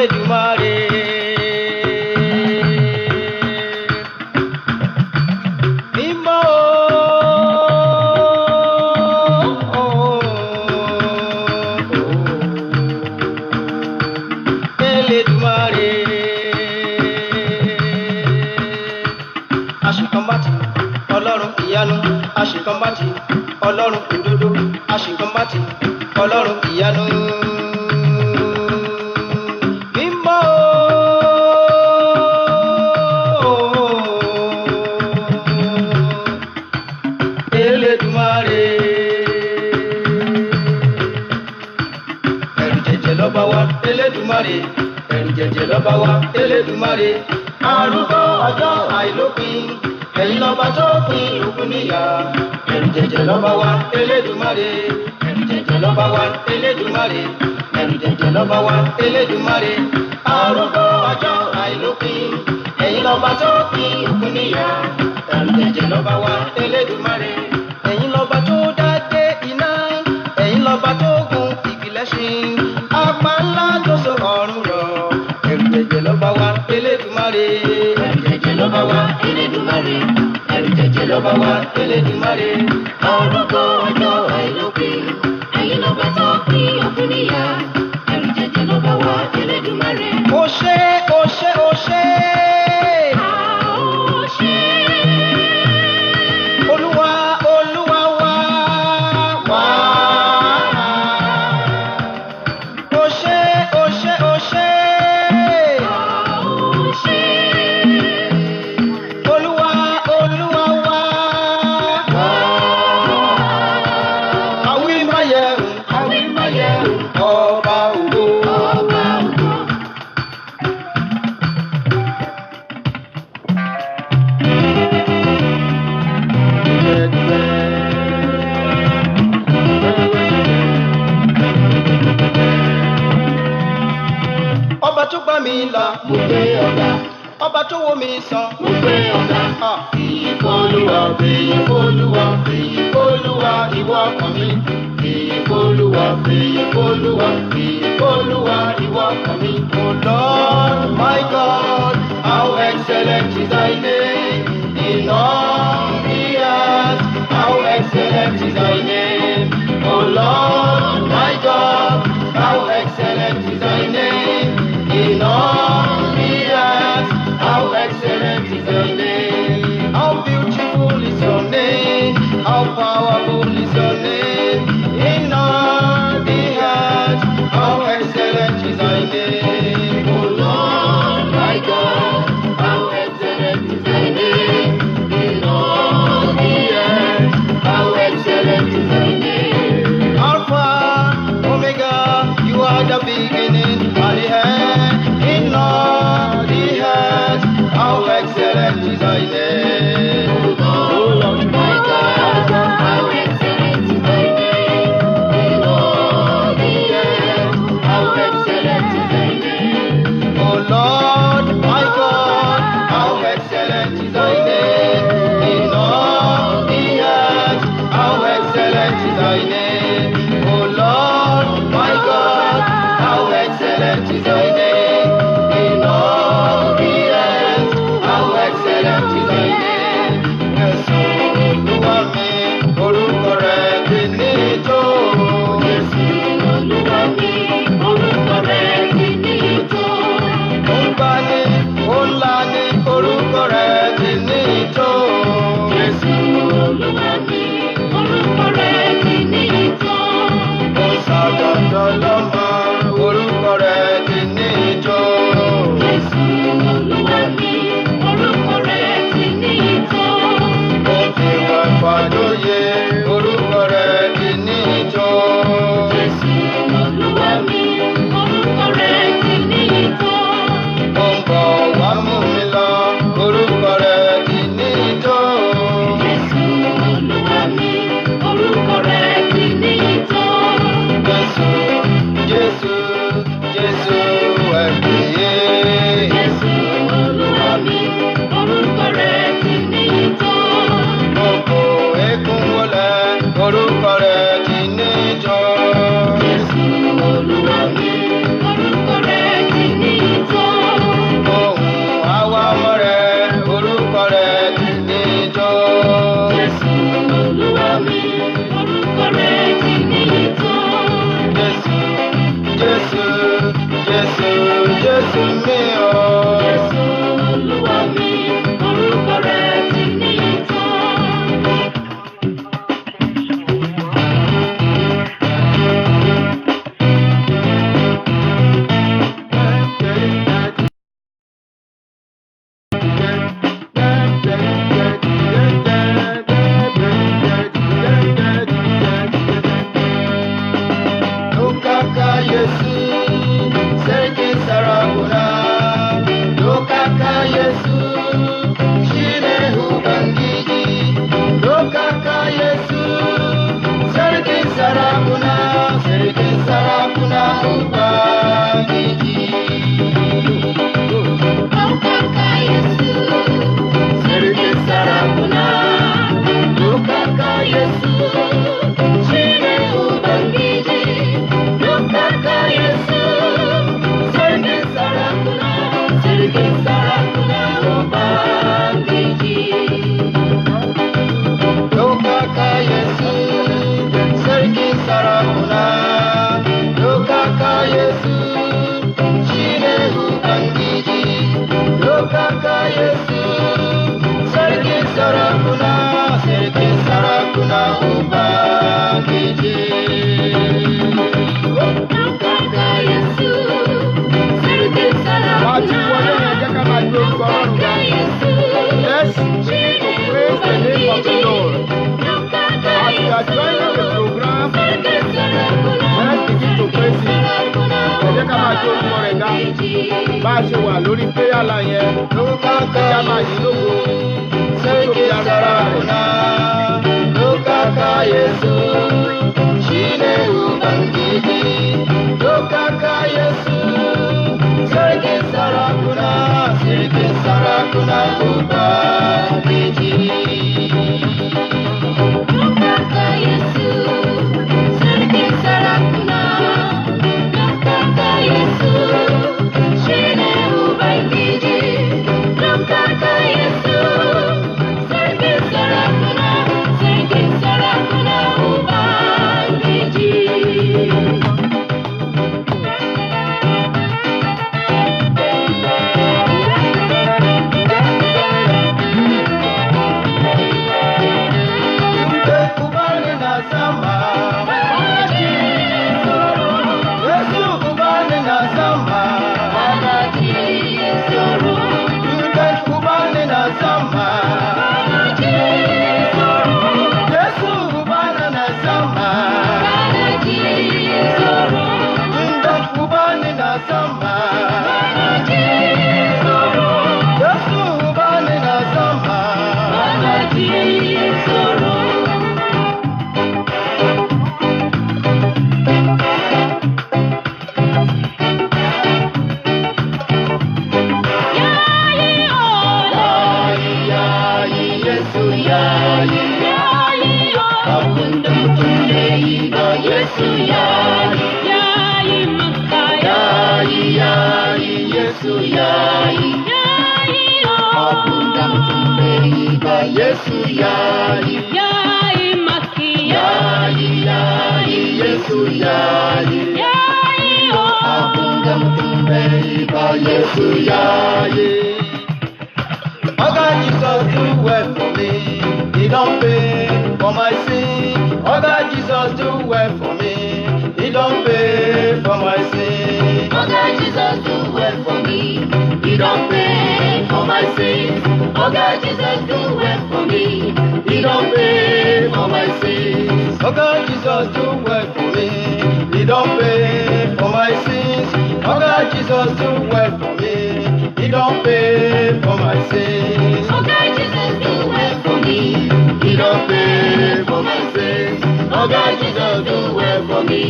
Elédùmarè. Mímọ́ o, Elédùmarè. Àṣekánbátì, Ọlọ́run ìyanu, àṣekánbátì, Ọlọ́run òdodo, àṣekánbátì, Ọlọ́run ìyanu. Mímọ́ o, Elédùmarè. Ẹ̀rù jẹ̀jẹ̀ lọ́ba wa, Elédùmarè. Ẹ̀rù jẹ̀jẹ̀ lọ́ba wa, Elédùmarè. Arúgbó ọjọ́ àìlópin, ẹ̀yin lọ́ba tó pín òkun níyà. Ẹ̀rù jẹ̀jẹ̀ lọ́ba wa, Elédùmarè. Ẹ̀rù jẹ̀jẹ̀ lọ́ba wa, Elédùmarè. Ẹ̀rù jẹ̀jẹ̀ lọ́ba wa, Elédùmarè. Arúgbó ọjọ́ àìlópin, ẹ̀yin lọ́ba tó pín òkun níyà. Ẹ̀rù jẹ̀jẹ̀ lọ́ba wa, Elédùmarè. Ẹ̀yin lọ́ba tó dá dé iná, ẹ̀yin lọ́ba tó gun ìpìlẹ̀ṣin. Apá ńlá tó so ọ̀run rọ̀, ẹ̀rù jẹ̀jẹ̀ lọ́ba wa, Elédùmarè. Ẹ̀rù jẹ̀jẹ̀ lọ́ba wa, Elédùmarè. Ẹ̀rù jẹ̀jẹ̀ lọ́ba wa, Elédùmarè. Orúkọ ọjọ́ àìlópin, ẹ̀yin lọ́ba tó pín òkun níyà. Ẹ̀rù jẹ̀jẹ̀ lọ́ba wa, Elédùmarè. Ó ṣé, ó ṣé, ó ṣé. A ó ṣe. Olúwa, Olúwa wa wá. Ó ṣé, ó ṣé, ó ṣé. A ó ṣe. Olúwa, Olúwa wa wá. Àwímáyẹ̀hùn, Àwímáyẹ̀hùn, ọba ògo. ọba ògo. Ọba tó gbà mí là, Mo gbé ọ̀gá, ọba tó wò mí sàn. mo gbé ọ̀gá. Ah. Fìyìn f'Olúwa, fìyìn f'Olúwa, fìyìn f'Olúwa, ìwọ ọkàn mi. Fìyìn f'Olúwa, fìyìn f'Olúwa, fìyìn f'Olúwa, ìwọ ọkàn mi. O Lord, my God, how excellent is thy name in all the earth. How excellent is thy name. O Lord, my God, how excellent is thy name in all the earth. How excellent is thy name. How beautiful is your name. How powerful is your name in all the earth. How excellent is thy name. O Lord, my God, how excellent is thy name in all the earth. How excellent is thy name. Alpha, Omega, you are the beginning and the end. In all the earth, how excellent is thy name. O Lord, my God, how excellent is thy name in all the earth. How excellent is thy name. O Lord, my God, how excellent is thy name. In all the earth, how excellent is thy name. O Lord, my God, how excellent is thy name. In all the earth, how excellent is thy name. Jésù Olúwa mi, orúkọ rẹ̀ ti ní tó. Jésù Olúwa mi, orúkọ rẹ̀ ti ní tó. Ó ń gbani, ó ń lani, orúkọ rẹ̀ ti ní tó. Jésù Olúwa mi, orúkọ rẹ̀ ti ní tó. Ó sàdọ̀dọ̀ lọ́mọ, orúkọ rẹ̀ ti ní Jésù mi o. Jésù Olúwa mi, orúkọ rẹ̀ ti níyì tó. Ɗaukaka Yesu, sarkin sarakuna. Ɗaukaka Yesu, shi ne Ubangiji. Ɗaukaka Yesu, sarkin sarakuna, sarkin sarakuna Ubangiji. Ɗaukaka Yesu, Sarkin sarakuna, ɗaukaka Yesu, shi ne Ubangiji. Ɗaukaka Yesu, sarkin sarakuna, sarkin sarakuna Ubangiji. Ɗaukaka Yesu, sarkin sarakuna. Ɗaukaka Yesu, shi ne Ubangiji. Ɗaukaka Yesu, sarkin sarakuna, sarkin sarakuna Ubangiji. Ɗaukaka Yesu, sarkin Wá ti wọlé sarakuna. yẹn, jẹ́ ká máa gbé orúkọ Ọlọ́run Ɗaukaka ga. Yesu, Let's shi begin to ne praise the name of the Ubangiji. Lord. Ɗaukaka As you are Yesu, joining the program, sarkin sarakuna, let's begin to sarkin praise him. sarakuna Ẹ jẹ́ ká máa gbé orúkọ rẹ̀ ga. Ubangiji. Bá a ṣe wà lórí prayer line yẹn, Ɗaukaka ẹ jẹ́ á máa yìn lógo. Sarkin sarakuna, ɗaukaka Yesu, shi ne Ubangiji. Ɗaukaka Yesu, sarkin sarakuna, sarkin sarakuna Ubangiji. Ɗaukaka Yesu, sarkin sarakuna. Ɗaukaka Yesu, shi ne Ubangiji. Ɗaukaka Yesu, sarkin sarakuna, sarkin sarakuna Ubangiji. Ubani na sama, Yesu ubani na sama, Ubani na sama, Yesu ubani na sama, Ubani na sama, Yesu ubani na sama. Yayi yayi Yesu yayi, abunda mutum bai yi ba Yesu yayi. Yayi yayi Yesu yayi, abunda mutum bai yi ba Yesu yayi. Yayi yayi Yesu yayi, abunda mutum bai yi ba Yesu yayi. Oga Jesus do well for me, he don pay for my sin. Oga Jesus do well for me, he don pay for my sin. Oga Jesus do well for me. He don pay for my sins. Oga Jesus do well for me. He don pay for my sins. Oga Jesus do well for me, he don pay for my sins. Oga Jesus do well for me, he don pay for my sins. Oga Jesus do well for me. He don pay for my sins. Oga Jesus do well for me.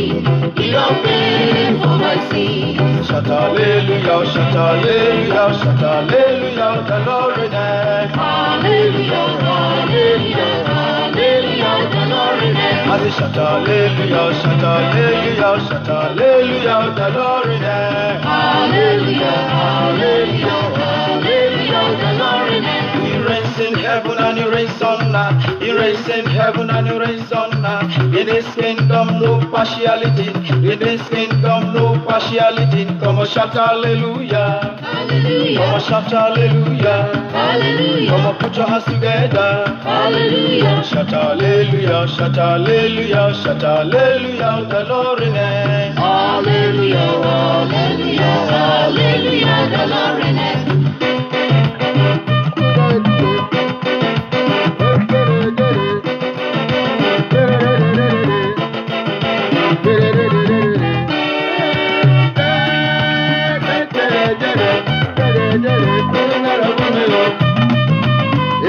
He don pay for my sins. Shout hallelujah, shout hallelujah, shout hallelujah, the Lord reigneth. Hallelujah, hallelujah, hallelujah, the Lord reigneth. I say shout hallelujah, shout hallelujah, shout hallelujah, the Lord reigneth. Hallelujah, hallelujah, hallelujah, the Lord reigneth. He reigns in heaven and he reigns on earth. He reigns in heaven and he reigns on earth. In his kingdom, no partiality. In his kingdom, no partiality. Come on, shout hallelujah. Hallelujah. Come on, shout hallelujah. Hallelujah. Come on, put your hands together. Hallelujah. Shout hallelujah, shout hallelujah, shout hallelujah, the Lord reigns. Hallelujah. Hallelujah. Hallelujah. The Lord reigneth.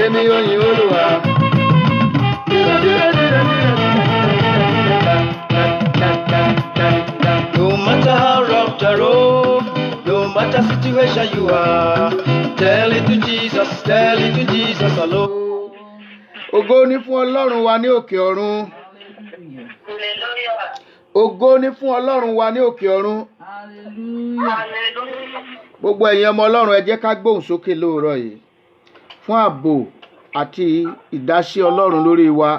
Èmi ò yin Olúwa. No matter how rough the road, no matter situation you are, tell it to Jesus, tell it to Jesus alone. Ògo ni fún Ọlọ́run wa ní òkè ọ̀run. Ògo ni fún Ọlọ́run wa ní òkè ọ̀run. Gbogbo ẹ̀yin ọmọ Ọlọ́run, ẹ jẹ́ ká gbóhùn sókè lóòrọ̀ yìí fún ààbò àti ìdásí Ọlọ́run lórí wa.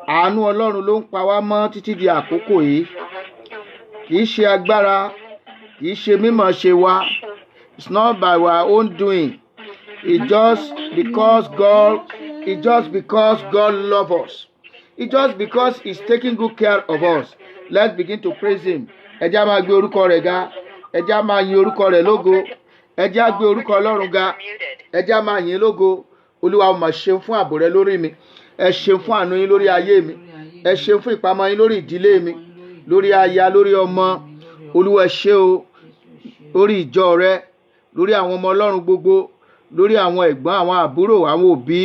Àánú Ọlọ́run ló ń pa wá mọ́ títí di àkókò yìí. Kì í ṣe agbára, kì í ṣe mímọ̀ ṣe wa. It's not by our own doing. It's just because God love us. It's just because He's taking good care of us. Let's begin to praise Him. Ẹ jẹ́ á máa gbé orúkọ rẹ̀ ga. Ẹ jẹ́ á máa yin orúkọ rẹ̀ lógo. Ẹ jẹ́ á gbé orúkọ Ọlọ́run ga. Ẹ jẹ́ á máa yìn ín lógo. Olúwa, ó mà ṣeun fún ààbò rẹ lórí mi. Ẹ ṣeun fún àánú yín lórí ayé mi. Ẹ ṣeun fún ìpamọ́ yín lórí ìdílé mi, lórí aya, lórí ọmọ. Olúwa, ẹ ṣé o, lórí ìjọ rẹ, lórí àwọn ọmọ Ọlọ́run gbogbo, lórí àwọn ẹ̀gbọ́n, àwọn àbúrò, àwọn òbí.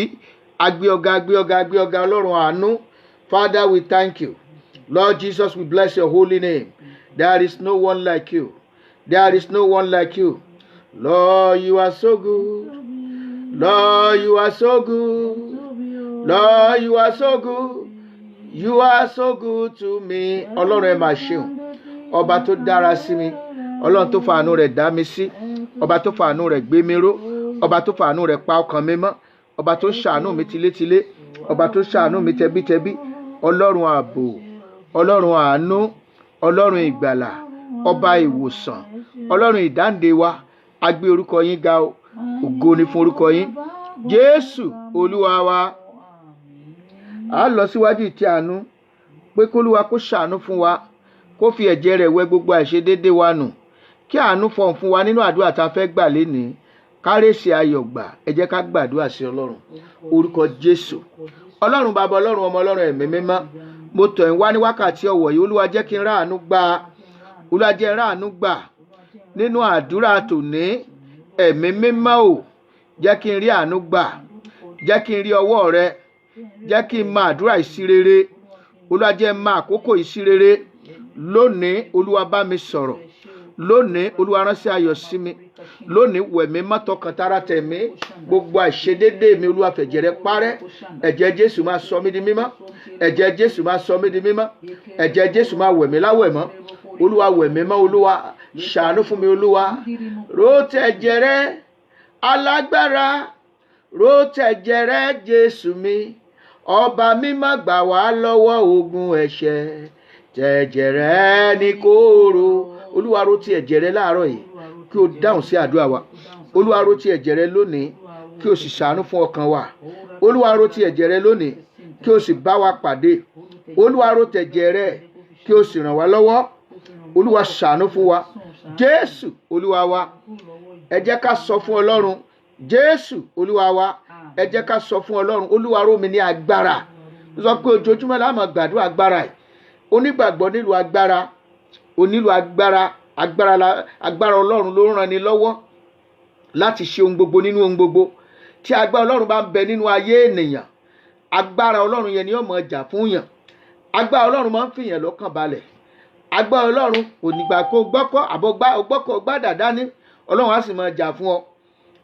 Agbé ọ̀gá, agbé ọ̀gá, agbé ọ̀gá, Ọlọ́run àánú. Father, we thank you. Lord Jesus, we bless your holy name. There is no one like you. There is no one like you. Lord, you are so good. Lord, you are so good. Lord, you are so good. You are so good to me. Ọlọ́run, ẹ máa ṣeun. Ọba tó dára sí mi. Ọlọ́run tó fàánú rẹ̀ dá mi sí. Ọba tó fàánú rẹ̀ gbé mi ró. Ọba tó fàánú rẹ̀ pa ọkàn mi mọ́. Ọba tó ṣàánú mi tilétilé. Ọba tó ṣàánú mi tẹbítẹbí. Ọlọ́run ààbò. Ọlọ́run àánú. Ọlọ́run ìgbàlà. Ọba ìwòsàn. Ọlọ́run ìdáǹdè wa. A gbé orúkọ yín ga o. Ògo ni fún orúkọ yín. Jésù Olúwa wa. A lọ síwájú ìtẹ́ àánú pé kólúwa kó ṣàánú fún wa, kó fi ẹ̀jẹ̀ rẹ̀ wẹ gbogbo àìṣedéédé wa nù, kí àánú fọhùn fún wa nínú àdúrà tá a fẹ́ gbà lénìí, kárèsì ayọ̀ gbà. Ẹ jẹ́ ká gbàdúrà sí Ọlọ́run. Orúkọ Jésù. Ọlọ́run Bàbá, Ọlọ́run Ọmọ, Ọlọ́run Ẹ̀mí Mímọ́, mo tọ̀ ẹ́ wá ní wákàtí ọ̀wọ̀ yìí. Olúwa, jẹ́ kí n ráàánú gbà. Olúwa, jẹ́ n ráàánú gbà nínú àdúrà tòní. Ẹ̀mí Mímọ́ ò, jẹ́ kí n rí àánú gbà, jẹ́ kí n rí ọwọ́ rẹ, jẹ́ kí n máa àdúrà ìsírere. Olúwa, jẹ́ n máa àkókò ìsírere lónìí. Olúwa, bá mi sọ̀rọ̀ lónìí. Olúwa, ránṣẹ́ ayọ̀ sí mi lónìí. Wẹ̀mí mọ́ tọkàn tara tẹ̀mí. Gbogbo àìṣedédé mi, Olúwa, fẹ̀jẹ̀ rẹ parẹ́. Ẹ̀jẹ̀ Jésù máa sọ mí di mímọ́. Ẹ̀jẹ̀ Jésù máa sọ mí di mímọ́. Ẹ̀jẹ̀ Jésù máa wẹ̀ mí láwẹ̀ mọ́. Olúwa, wẹ̀ mí mọ́. Olúwa, ṣàánú fún mi. Olúwa, ro tẹ̀jẹ̀ rẹ alágbára, ro tẹ̀jẹ̀ rẹ, Jésù mi. Ọba mímọ́, gbà wá lọ́wọ́ ogun ẹ̀ṣẹ̀. Tẹ̀jẹ̀ rẹ ní kóró. Olúwa, ro ti ẹ̀jẹ̀ rẹ láàárọ̀ yìí, kí o dáhùn sí àdúrà wa. Olúwa, ro ti ẹ̀jẹ̀ rẹ lónìí, kí o sì ṣàánú fún ọkàn wa. Olúwa, ro ti ẹ̀jẹ̀ rẹ lónìí, kí o sì bá wa pàdé. Olúwa, ro tẹ̀jẹ̀ rẹ, kí o sì ràn wá lọ́wọ́. Olúwa, ṣàánú fún wa. Jésù Olúwa wa. Ẹ jẹ́ ká sọ fún Ọlọ́run. Jésù Olúwa wa. Ẹ jẹ́ ká sọ fún Ọlọ́run. Olúwa, ró mi ní agbára. Ó sọ pé ojoojúmọ́ la máa gbàdúrà agbára ẹ̀. Onígbàgbọ́ nílò agbára, onílò agbára. Agbára agbára Ọlọ́run ló ń ranni lọ́wọ́ láti ṣe ohun gbogbo nínú ohun gbogbo. Tí agbára Ọlọ́run bá ń bẹ nínú ayé ènìyàn, agbára Ọlọ́run yẹn ni yóò máa jà fún yàn. Agbára Ọlọ́run máa ń fìyàn lọ́kàn balẹ̀. Agbára Ọlọ́run kò nígbà kó gbọ́kọ́ àbọ̀ gbọ́kọ̀ gbádà dání, Ọlọ́run á sì máa jà fún ọ.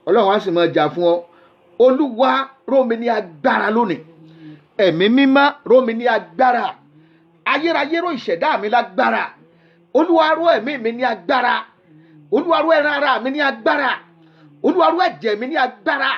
Ọlọ́run á sì máa jà fún ọ. Olúwa, ró mi ní agbára lónìí. Ẹ̀mí Mímọ́, ró mi ní agbára. Ayérayé, ró ìṣẹ̀dá mi lágbára. Olúwa, ró ẹ̀mí mi ní agbára. Olúwa, ró ẹran ara mi ní agbára. Olúwa, ró ẹ̀jẹ̀ mi ní agbára.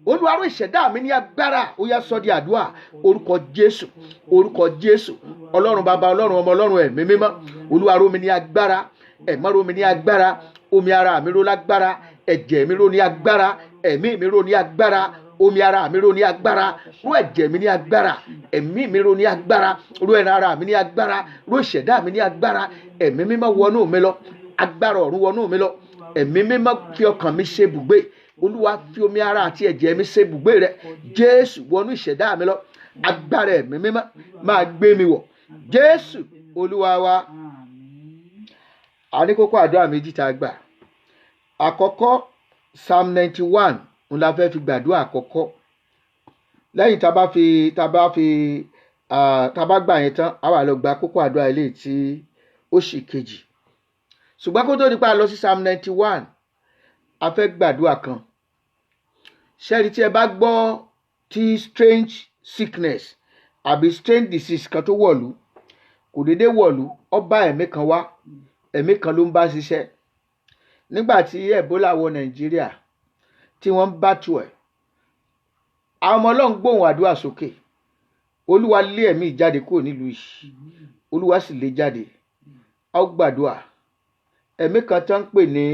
Olúwa ró ìṣẹ̀dá mi ní agbára. Ó yá, sọ di àdúrà. Orúkọ Jésù, orúkọ Jésù. Ọlọ́run Bàbá, Ọlọ́run Ọmọ, Ọlọ́run Ẹ̀mí Mímọ́, Olúwa ró mi ní agbára. Ẹ̀mọ́ ró mi ní agbára. Omi ara mi ró lágbára, ẹ̀jẹ̀ mi ró ní agbára, ẹ̀mí mi ró ní agbára. Omi ara mi ró ní agbára, ró ẹ̀jẹ̀ mi ní agbára, ẹ̀mí mi ró ní agbára, ró ẹran ara mi ní agbára, ró ìṣẹ̀dá mi ní agbára. Ẹ̀mí Mímọ́, wọnú mi lọ. Agbára ọ̀run, wọnú mi lọ. Ẹ̀mí Mímọ́, fi ọkàn mi ṣe ibùgbé. Olúwa, fi omi ara àti ẹ̀jẹ̀ mi ṣe ibùgbé rẹ. Jésù, wọnú ìṣẹ̀dá mi lọ. Agbára Ẹ̀mí Mímọ́, máa gbé mi wọ̀. Jésù Olúwa wa. Àmín. A ní kókó àdúrà méjì tá a gbà. Àkọ́kọ́, Psalm 91 ń la fẹ́ fi gbàdúrà àkọ́kọ́. Lẹ́yìn tá a bá gbà yẹn tán, a wà lọ gba kókó àdúrà eléyìí tí ó sì kejì. Ṣùgbọ́n kó tó di pa lọ sí Psalm 91, a fẹ́ gbàdúrà kan. Ṣẹ́ni tí ẹ bá gbọ́ tí strange sickness àbí strange disease kan tó wọ̀lú, kò déédéé wọ̀lú, ó bá ẹ̀mí kan wá, ẹ̀mí kan ló ń bá ṣiṣẹ́. Nígbà tí Ebola wọ Nàìjíríà tí wọ́n ń bá tu ẹ̀, àwọn ọmọ Ọlọ́run gbóhùn àdúrà sókè: "Olúwa, lé ẹ̀mí jáde kúrò nílùú yìí." Olúwa sì lé jáde. A ó gbàdúrà. Ẹ̀mí kan tó ń pè ní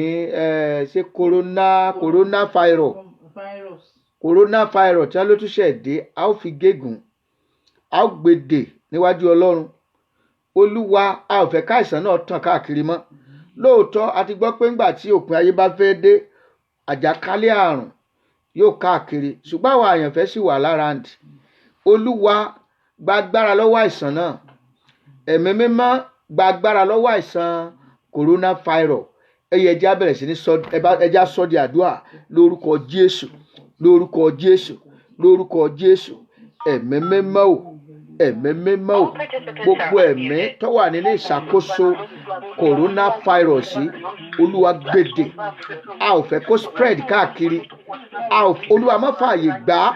ṣé corona virus. Virus. Corona virus tí wọ́n ló tún ṣẹ̀ dé, a ó fi gégùn, a ó gbèdè níwájú Ọlọ́run. Olúwa, a ò fẹ́ káìsàn náà tàn káàkiri mọ́. Lóòótọ́, a ti gbọ́ pé ńgbà tí òpin ayé bá fẹ́ dé, àjàkálẹ̀ àrùn yóò káàkiri, ṣùgbọ́n àwọn àyànfẹ́ sì wà lára ǹdí. Olúwa, gba agbára lọ́wọ́ àìsàn náà. Ẹ̀mí Mímọ́, gba agbára lọ́wọ́ àìsàn coronavirus. Ẹyẹ, ẹjẹ́ á bẹ̀rẹ̀ sí ní sọ, ẹjẹ́ á sọ di àdúrà. Lórúkọ Jésù, lórúkọ Jésù, lórúkọ Jésù. Ẹ̀mí Mímọ́ o, Ẹ̀mí Mímọ́ o, gbogbo ẹ̀mí tó wà nínú ìṣàkóso coronavirus yìí, Olúwa, gbèdè. A ò fẹ́ kó spread káàkiri. A ò, Olúwa, má fààyè gbà á.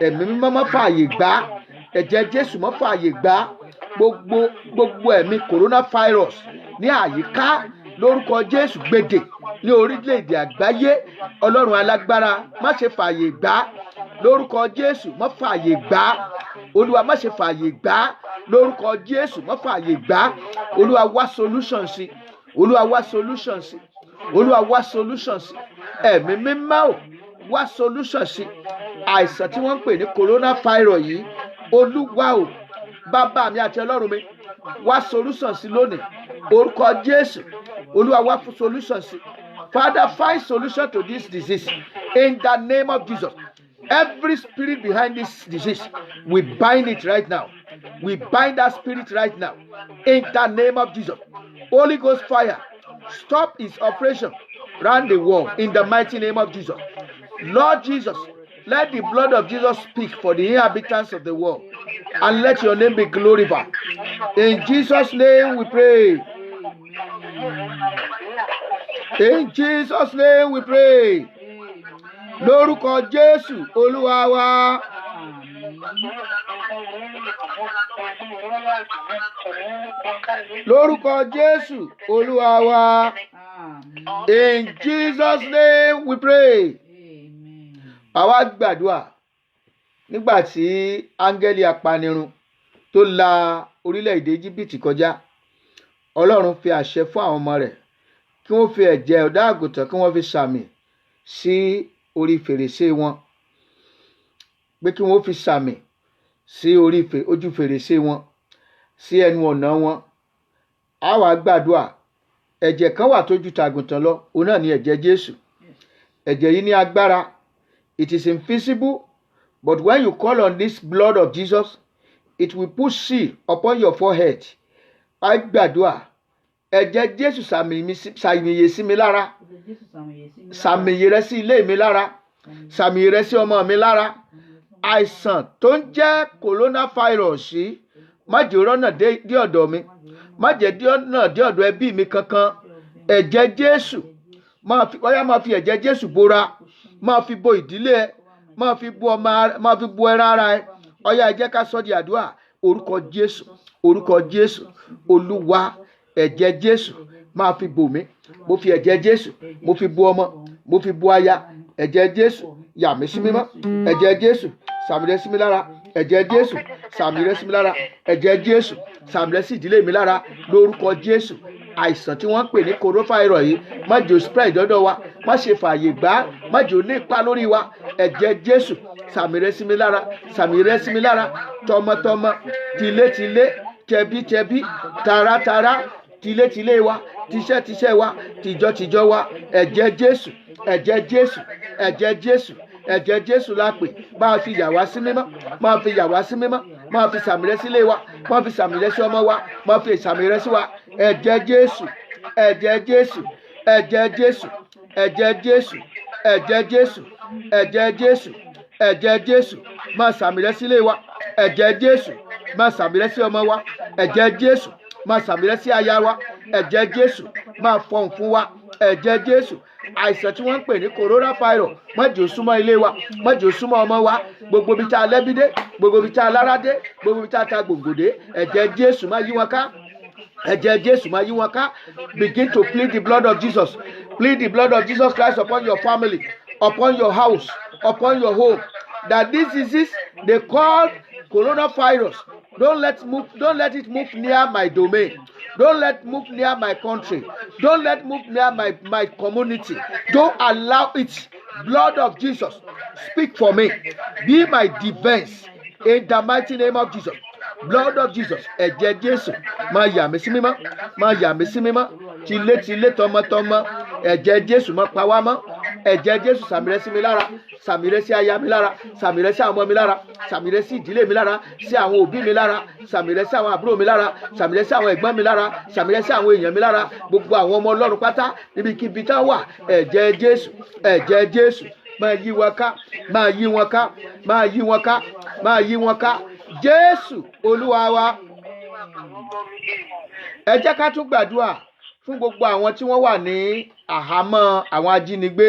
Ẹ̀mí Mímọ́, má fààyè gbà á. Ẹ̀jẹ̀ Jésù, má fààyè gbà á. Gbogbo ẹ̀mí coronavirus ní àyíká, lórúkọ Jésù, gbèdè ní orílẹ̀-èdè àgbáyé. Ọlọ́run alágbára, má ṣe fààyè gbà á. Lórúkọ Jésù, má fààyè gbà á. Olúwa, má ṣe fààyè gbà á. Lórúkọ Jésù, má fààyè gbà á. Olúwa, wá solution sí. Olúwa, wá solution sí. Olúwa, wá solution sí. Ẹ̀mí Mímọ́ ò, wá solution sí àìsàn tí wọ́n ń pè ní coronavirus yìí. Olúwa ò, Bàbá mi àti Ọlọ́run mi, wá solution sí lónìí. Orúkọ Jésù, Olúwa, wá fún solution sí. Father, find solution to this disease in the name of Jesus. Every spirit behind this disease, we bind it right now. We bind that spirit right now in the name of Jesus. Holy Ghost fire, stop its operation round the world in the mighty name of Jesus. Lord Jesus, let the blood of Jesus speak for the inhabitants of the world, and let your name be glorified. In Jesus' name we pray. In Jesus' name we pray. Lórúkọ Jésù Olúwa wa. Àmín. Lórúkọ Jésù Olúwa wa. Àmín. In Jesus' name we pray. Amen. Àwa gbàdúrà. Nígbà tí áńgẹ́lì apanirun tó la orílẹ̀-èdè Íjíbítì kọjá, Ọlọ́run fi àṣẹ fún àwọn ọmọ rẹ̀ kí wọ́n fi ẹ̀jẹ̀ ọ̀dọ́ àgùntàn, kí wọ́n fi sàmì sí orí fèrèsé wọn, pé kí wọ́n fi sàmì sí orí ojú fèrèsé wọn, sí ẹnu ọ̀nà wọn. A wá gbàdúrà. Ẹ̀jẹ̀ kan wà tó ju tàgùntàn lọ, òun náà ni ẹ̀jẹ̀ Jésù. Ẹ̀jẹ̀ yìí ní agbára. It is invisible, but when you call on this blood of Jesus, it will put seal upon your forehead. A gbàdúrà. Ẹ̀jẹ̀ Jésù, sàmìyè sí mi lára. Ẹ̀jẹ̀ Jésù, sàmìyè sí mi lára. Sàmìyè rẹ sí ilé mi lára, sàmìyè rẹ sí ọmọ mi lára. Àìsàn tó ń jẹ́ coronavirus yìí, má jẹ́ ó rọ́nà dé ọ̀dọ̀ mi, má jẹ́ dé ọ̀nà dé ọ̀dọ̀ ẹbí mi kankan. Ẹ̀jẹ̀ Jésù, máa fi ọyá, máa fi ẹ̀jẹ̀ Jésù bora, máa fi bo ìdílé ẹ, máa fi bo ọmọ, máa fi bo ẹran ara ẹ. Ọyá, ẹ jẹ́ ká sọ di àdúrà. Orúkọ Jésù, orúkọ Jésù. Olúwa, ẹ̀jẹ̀ Jésù, máa fi bò mí. Mo fi ẹ̀jẹ̀ Jésù, mo fi bo ọmọ, mo fi bo aya. Ẹ̀jẹ̀ Jésù, Yà mí sí mímọ́. Ẹ̀jẹ̀ Jésù, sàmì rẹ sí mi lára. Ẹ̀jẹ̀ Jésù, sàmì rẹ sí mi lára. Ẹ̀jẹ̀ Jésù, sàmì rẹ sí ìdílé mi lára lórúkọ Jésù. Àìsàn tí wọ́n ń pè ní coronavirus yìí, má jẹ́ ó spread dọ́dọ̀ wa, má ṣe fààyè gbà á, má jẹ́ ó ní ipa lórí wa. Ẹ̀jẹ̀ Jésù, sàmì rẹ sí mi lára, sàmì rẹ sí mi lára, tọmọtọmọ, tilétilé, tẹbítẹbí, taratara, tilétilé wa, tiṣẹ́tiṣẹ́ wa, tìjọtìjọ wa. Ẹ̀jẹ̀ Jésù, ẹ̀jẹ̀ Jésù, ẹ̀jẹ̀ Jésù, ẹ̀jẹ̀ Jésù la pè. Máa fi yà wá sí mímọ́, máa fi yà wá sí mímọ́, máa fi sàmì rẹ sílé wa, máa fi sàmì rẹ sí ọmọ wa, máa fi sàmì rẹ sí wa. Ẹ̀jẹ̀ Jésù, ẹ̀jẹ̀ Jésù, ẹ̀jẹ̀ Jésù, ẹ̀jẹ̀ Jésù, ẹ̀jẹ̀ Jésù, ẹ̀jẹ̀ Jésù, ẹ̀jẹ̀ Jésù, máa sàmì rẹ sílé wa. Ẹ̀jẹ̀ Jésù, máa sàmì rẹ sí ọmọ wa. Ẹ̀jẹ̀ Jésù, máa sàmì rẹ sí aya wa. Ẹ̀jẹ̀ Jésù, máa fọhùn fún wa. Ẹ̀jẹ̀ Jésù, àìsàn tí wọ́n ń pè ní coronavirus, má jẹ́ ó súnmọ́ ilé wa, má jẹ́ ó súnmọ́ ọmọ wa. Gbogbo ibi tá a lẹ́bí dé, gbogbo ibi tá a lára dé, gbogbo ibi tá a ta gbòǹgbò dé, ẹ̀jẹ̀ Jésù máa yí wọn ká. Ẹ̀jẹ̀ Jésù máa yí wọn ká. Begin to plead the blood of Jesus. Plead the blood of Jesus Christ upon your family, upon your house, upon your home, that this disease they call coronavirus, don't let it move near my domain. Don't let move near my country. Don't let move near my community. Don't allow it. Blood of Jesus, speak for me. Be my defense in the mighty name of Jesus. Blood of Jesus, ẹ̀jẹ̀ Jésù, máa yà mí sí mímọ́, máa yà mí sí mímọ́, tilétilé, tọmọtọmọ. Ẹ̀jẹ̀ Jésù, máa pa wá mọ́. Ẹ̀jẹ̀ Jésù, sàmì rẹ sí mi lára, sàmì rẹ sí aya mi lára, sàmì rẹ sí àwọn ọmọ mi lára, sàmì rẹ sí ìdílé mi lára, sí àwọn òbí mi lára, sàmì rẹ sí àwọn àbúrò mi lára, sàmì rẹ sí àwọn ẹ̀gbọ́n mi lára, sàmì rẹ sí àwọn èèyàn mi lára, gbogbo àwọn ọmọ Ọlọ́run pátá níbikíbi tá wà. Ẹ̀jẹ̀ Jésù, ẹ̀jẹ̀ Jésù, máa yí wọn ká, máa yí wọn ká, máa yí wọn ká, máa yí wọn ká. Jésù Olúwa wa. Ẹ jẹ́ ká tún gbàdúrà fún gbogbo àwọn tí wọ́n wà ní àhámọ́ àwọn ajínigbé,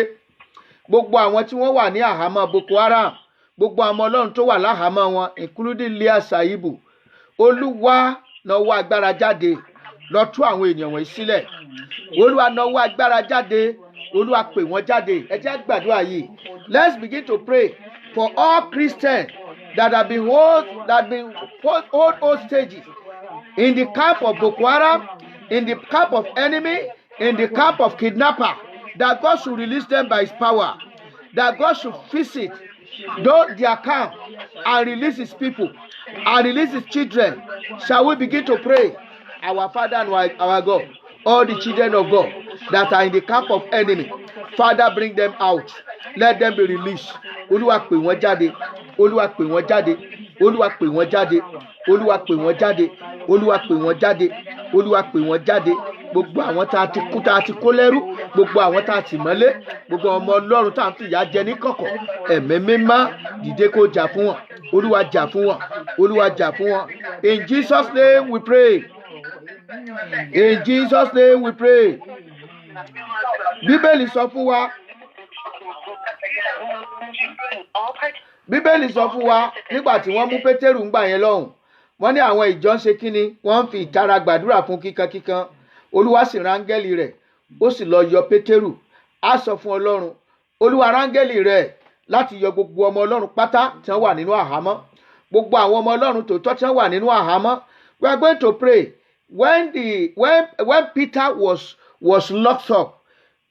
gbogbo àwọn tí wọ́n wà ní àhámọ́ Boko Haram, gbogbo àwọn Ọlọ́run tó wà láhàámọ́ wọn, including Leah Sharibu. Olúwa, nawọ́ agbára jáde, lọ tú àwọn ènìyàn wọ̀nyí sílẹ̀. Olúwa, nawọ́ agbára jáde. Olúwa, pè wọ́n jáde. Ẹ jẹ́ gbàdúrà yìí. Let's begin to pray for all Christians that been hold hostages in the camp of Boko Haram, in the camp of enemy, in the camp of kidnapper, that God should release them by his power, that God should visit though their camp and release his people and release his children. Shall we begin to pray? Our Father and our God, all the children of God that are in the camp of enemy, Father, bring them out. Let them be released. Olúwa, pè wọ́n jáde. Olúwa, pè wọ́n jáde. Olúwa, pè wọ́n jáde. Olúwa, pè wọ́n jáde. Olúwa, pè wọ́n jáde. Olúwa, pè wọ́n jáde. Gbogbo àwọn tá a ti kú, tá a ti kó lẹ́rú, gbogbo àwọn tá a tì mọ́lé, gbogbo ọmọ Ọlọ́run tá a ń fìyà jẹ ní kọ̀kọ̀, Ẹ̀mí Mímọ́, dìde kó jà fún wọn. Olúwa, jà fún wọn. Olúwa, jà fún wọn. In Jesus' name we pray. In Jesus' name we pray. Bíbélì sọ fún wa, Bíbélì sọ fún wa, nígbà tí wọ́n mú Pétérù ń gbà yẹn lọ́hùn, wọ́n ní àwọn ìjọ ń ṣe kínni? Wọ́n ń fi ìtara gbàdúrà fún kíkankíkan. Olúwa sì rán áńgẹ́lì rẹ̀, ó sì lọ yọ Pétérù. Á sọ fún Ọlọ́run, Olúwa, rán áńgẹ́lì rẹ̀ láti yọ gbogbo ọmọ Ọlọ́run pátá tí wọ́n wà nínú àhámọ́, gbogbo àwọn ọmọ Ọlọ́run tòótọ́ tí wọ́n wà nínú àhámọ́. We are going to pray. When Peter was locked up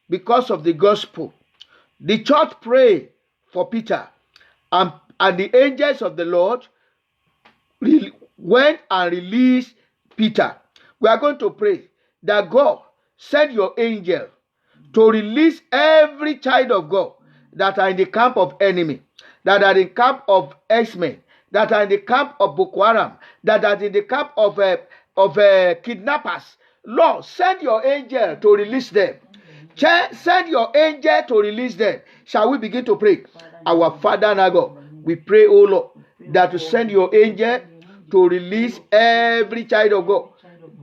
because of the gospel, the church prayed for Peter, and the angels of the Lord went and released Peter. We are going to pray that God send your angel to release every child of God that are in the camp of enemy, that are in the camp of herdsmen, that are in the camp of Boko Haram, that are in the camp of kidnappers. Lord, send your angel to release them. Send your angel to release them. Shall we begin to pray? Our Father and our God, we pray, O Lord, that you send your angel to release every child of God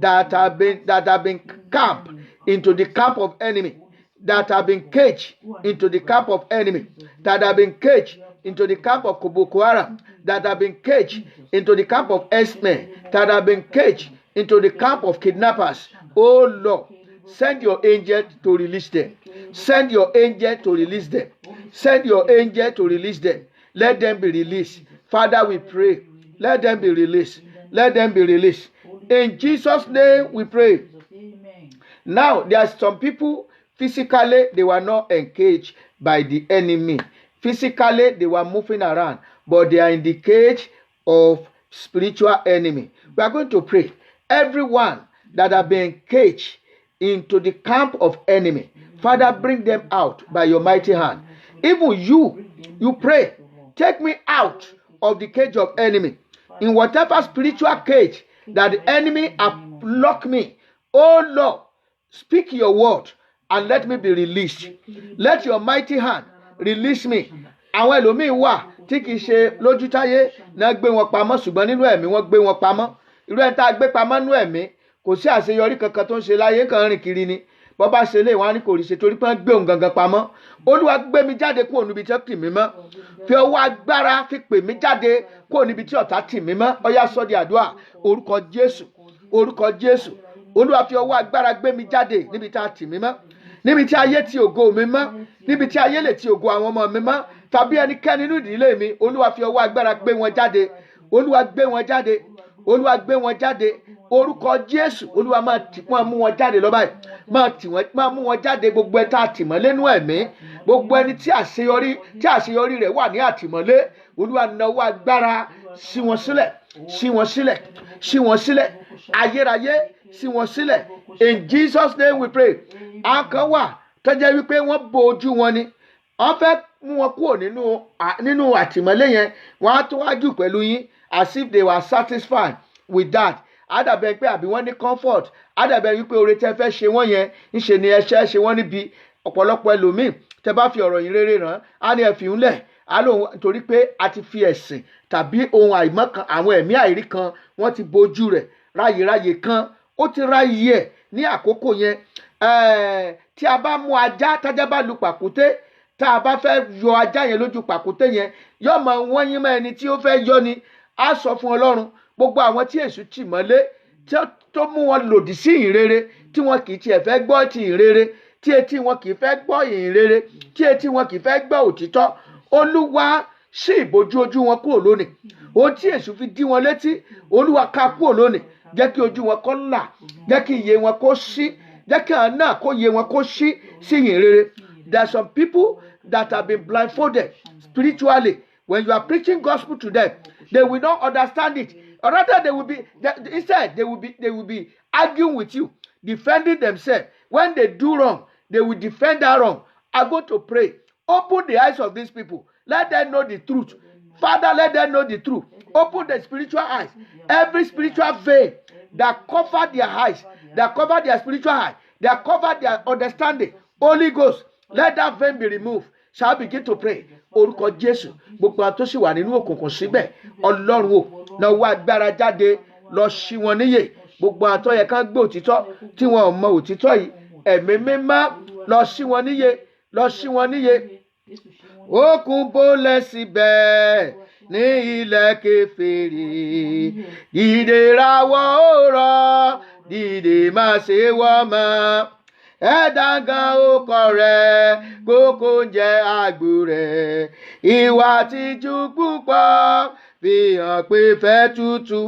that have been camped into the camp of enemy, that have been caged into the camp of enemy, that have been caged into the camp of Boko Haram, that have been caged into the camp of herdsmen, that have been caged into the camp of kidnappers. Oh Lord, send your angel to release them. Send your angel to release them. Send your angel to release them. Let them be released. Father, we pray. Let them be released. Let them be released. In Jesus' name we pray. Amen. Now, there are some people, physically, they were not engaged by the enemy. Physically, they were moving around, but they are in the cage of spiritual enemy. We are going to pray. Everyone that have been caged into the camp of enemy, Father, bring them out by your mighty hand. Even you, you pray, take me out of the cage of enemy. In whatever spiritual cage that the enemy have locked me, oh Lord, speak your word and let me be released. Let your mighty hand release me. Àwọn ẹlòmíín wà tí kìí ṣe lójútáyé náà gbé wọn pamọ́, ṣùgbọ́n nínú ẹ̀mí wọ́n gbé wọn pamọ́. Irú ẹni tá a gbé pamọ́ nínú ẹ̀mí, kò sí àṣeyọrí kankan tó ń ṣe láyé, kan rìn kiri ni. Bọ́ bá ṣe lé wọn á ní kò rí ṣe torí pé wọ́n gbé òun gangan pamọ́. Olúwa, gbé mi jáde kúrò níbi tí ó tì mí mọ́. Fi ọwọ́ agbára fi pè mí jáde kúrò níbi tí ọ̀tá tì mí mọ́. Ó yá, sọ di àdúrà. Orúkọ Jésù, orúkọ Jésù. Olúwa, fi ọwọ́ agbára gbé mi jáde níbi tí a tì mí mọ́, níbi tí ayé ti ògo mi mọ́, níbi tí ayé lè ti ògo àwọn ọmọ mi mọ́ tàbí ẹnikẹ́ni nínú ìdílé mi. Olúwa, fi ọwọ́ agbára gbé wọn jáde. Olúwa, gbé wọn jáde. Olúwa, gbé wọn jáde. Orúkọ Jésù. Olúwa, máa tì wọ́n, mú wọn jáde lọ báyìí. Máa tì wọ́n, máa mú wọn jáde. Gbogbo ẹni tá a tì mọ́lé nínú ẹ̀mí, gbogbo ẹni tí àṣeyọrí rẹ̀ wà ní àtìmọ́lé, Olúwa, nawọ́ agbára sí wọn sílẹ̀, sí wọn sílẹ̀, sí wọn sílẹ̀, ayérayé, sí wọn sílẹ̀. In Jesus' name we pray. Àwọn kan wà tó jẹ́ wípé wọ́n bo ojú wọn ni. Wọ́n fẹ́ mú wọn kúrò nínú àtìmọ́lé yẹn, wọ́n á tún wájú pẹ̀lú yín as if they were satisfied with that. Á dàbẹ̀ pé àbí wọ́n ní comfort, á dàbẹ̀ wípé oore tẹ́ fẹ́ ṣe wọ́n yẹn, ńṣe ni ẹṣẹ́ ṣe wọ́n níbi. Ọ̀pọ̀lọpọ̀ ẹlòmíì, tẹ́ bá fi ọ̀rọ̀ yìí rere ràn á ní ẹ fi ń lẹ̀ á lóun, torí pé a ti fi ẹ̀sìn tàbí ohun àìmọ́ kan, àwọn ẹ̀mí àìrí kan, wọ́n ti bojú rẹ̀ ráyèráyè kan, ó ti ráyè ẹ̀ ní àkókò yẹn. Tí a bá mú ajá, tájá bá lu pàkúté, tá a bá fẹ́ yọ ajá yẹn lójú pàkúté yẹn, yóò máa wọ́n yín mọ́ ẹni tí ó fẹ́ yọ ni. Á sọ fún Ọlọ́run, gbogbo àwọn tí èṣù tì mọ́lé, tó mú wọn lòdì sí ìhìnrere, tí wọn kì í tiẹ̀ fẹ́ gbọ́ ti ìhìnrere, tí etí wọn kì í fẹ́ gbọ́ ìhìnrere, tí etí wọn kì í fẹ́ gbọ́ òtítọ́, Olúwa, ṣí ìbòjú ojú wọn kúrò lónìí. Ohun tí èṣù fi dí wọn létí, Olúwa, ká kúrò lónìí. Jẹ́ kí ojú wọn kó là, jẹ́ kí iye wọn kó ṣí, jẹ́ kí àwọn náà kó iye wọn kó ṣí sí ìhìnrere. There are some people that have been blindfolded spiritually. When you are preaching gospel to them, they will not understand it, or rather they will be they, instead they will be arguing with you, defending themselves. When they do wrong, they will defend that wrong. I go to pray, open the eyes of these people. Let them know the truth. Father, let them know the truth. Open the spiritual eyes. Every spiritual veil that cover their eyes, that cover their spiritual eye, that cover their understanding, Holy Ghost, let that veil be removed. Shall begin to pray. Orúkọ Jésù. Gbogbo àwọn tó sì wà nínú òkùnkùn síbẹ̀, Ọlọ́run o, nawọ́ agbára jáde lọ sí wọn níyè. Gbogbo àwọn tó yẹ ká gbé òtítọ́ tí wọn ò mọ òtítọ́ yìí, Ẹ̀mí Mímọ́, lọ sí wọn níyè, lọ sí wọn níyè. Òkun bólẹ̀ síbẹ̀ ní ilẹ̀ kèfèrí, dìde, rawọ́ òrọ̀, dìde, má ṣe wọ́ mọ́. Ẹ̀dá gan ọkọ rẹ̀ kókó jẹ́ àgbò rẹ̀, ìwà tìjú púpọ̀ fi hàn pé fẹ́ tútù.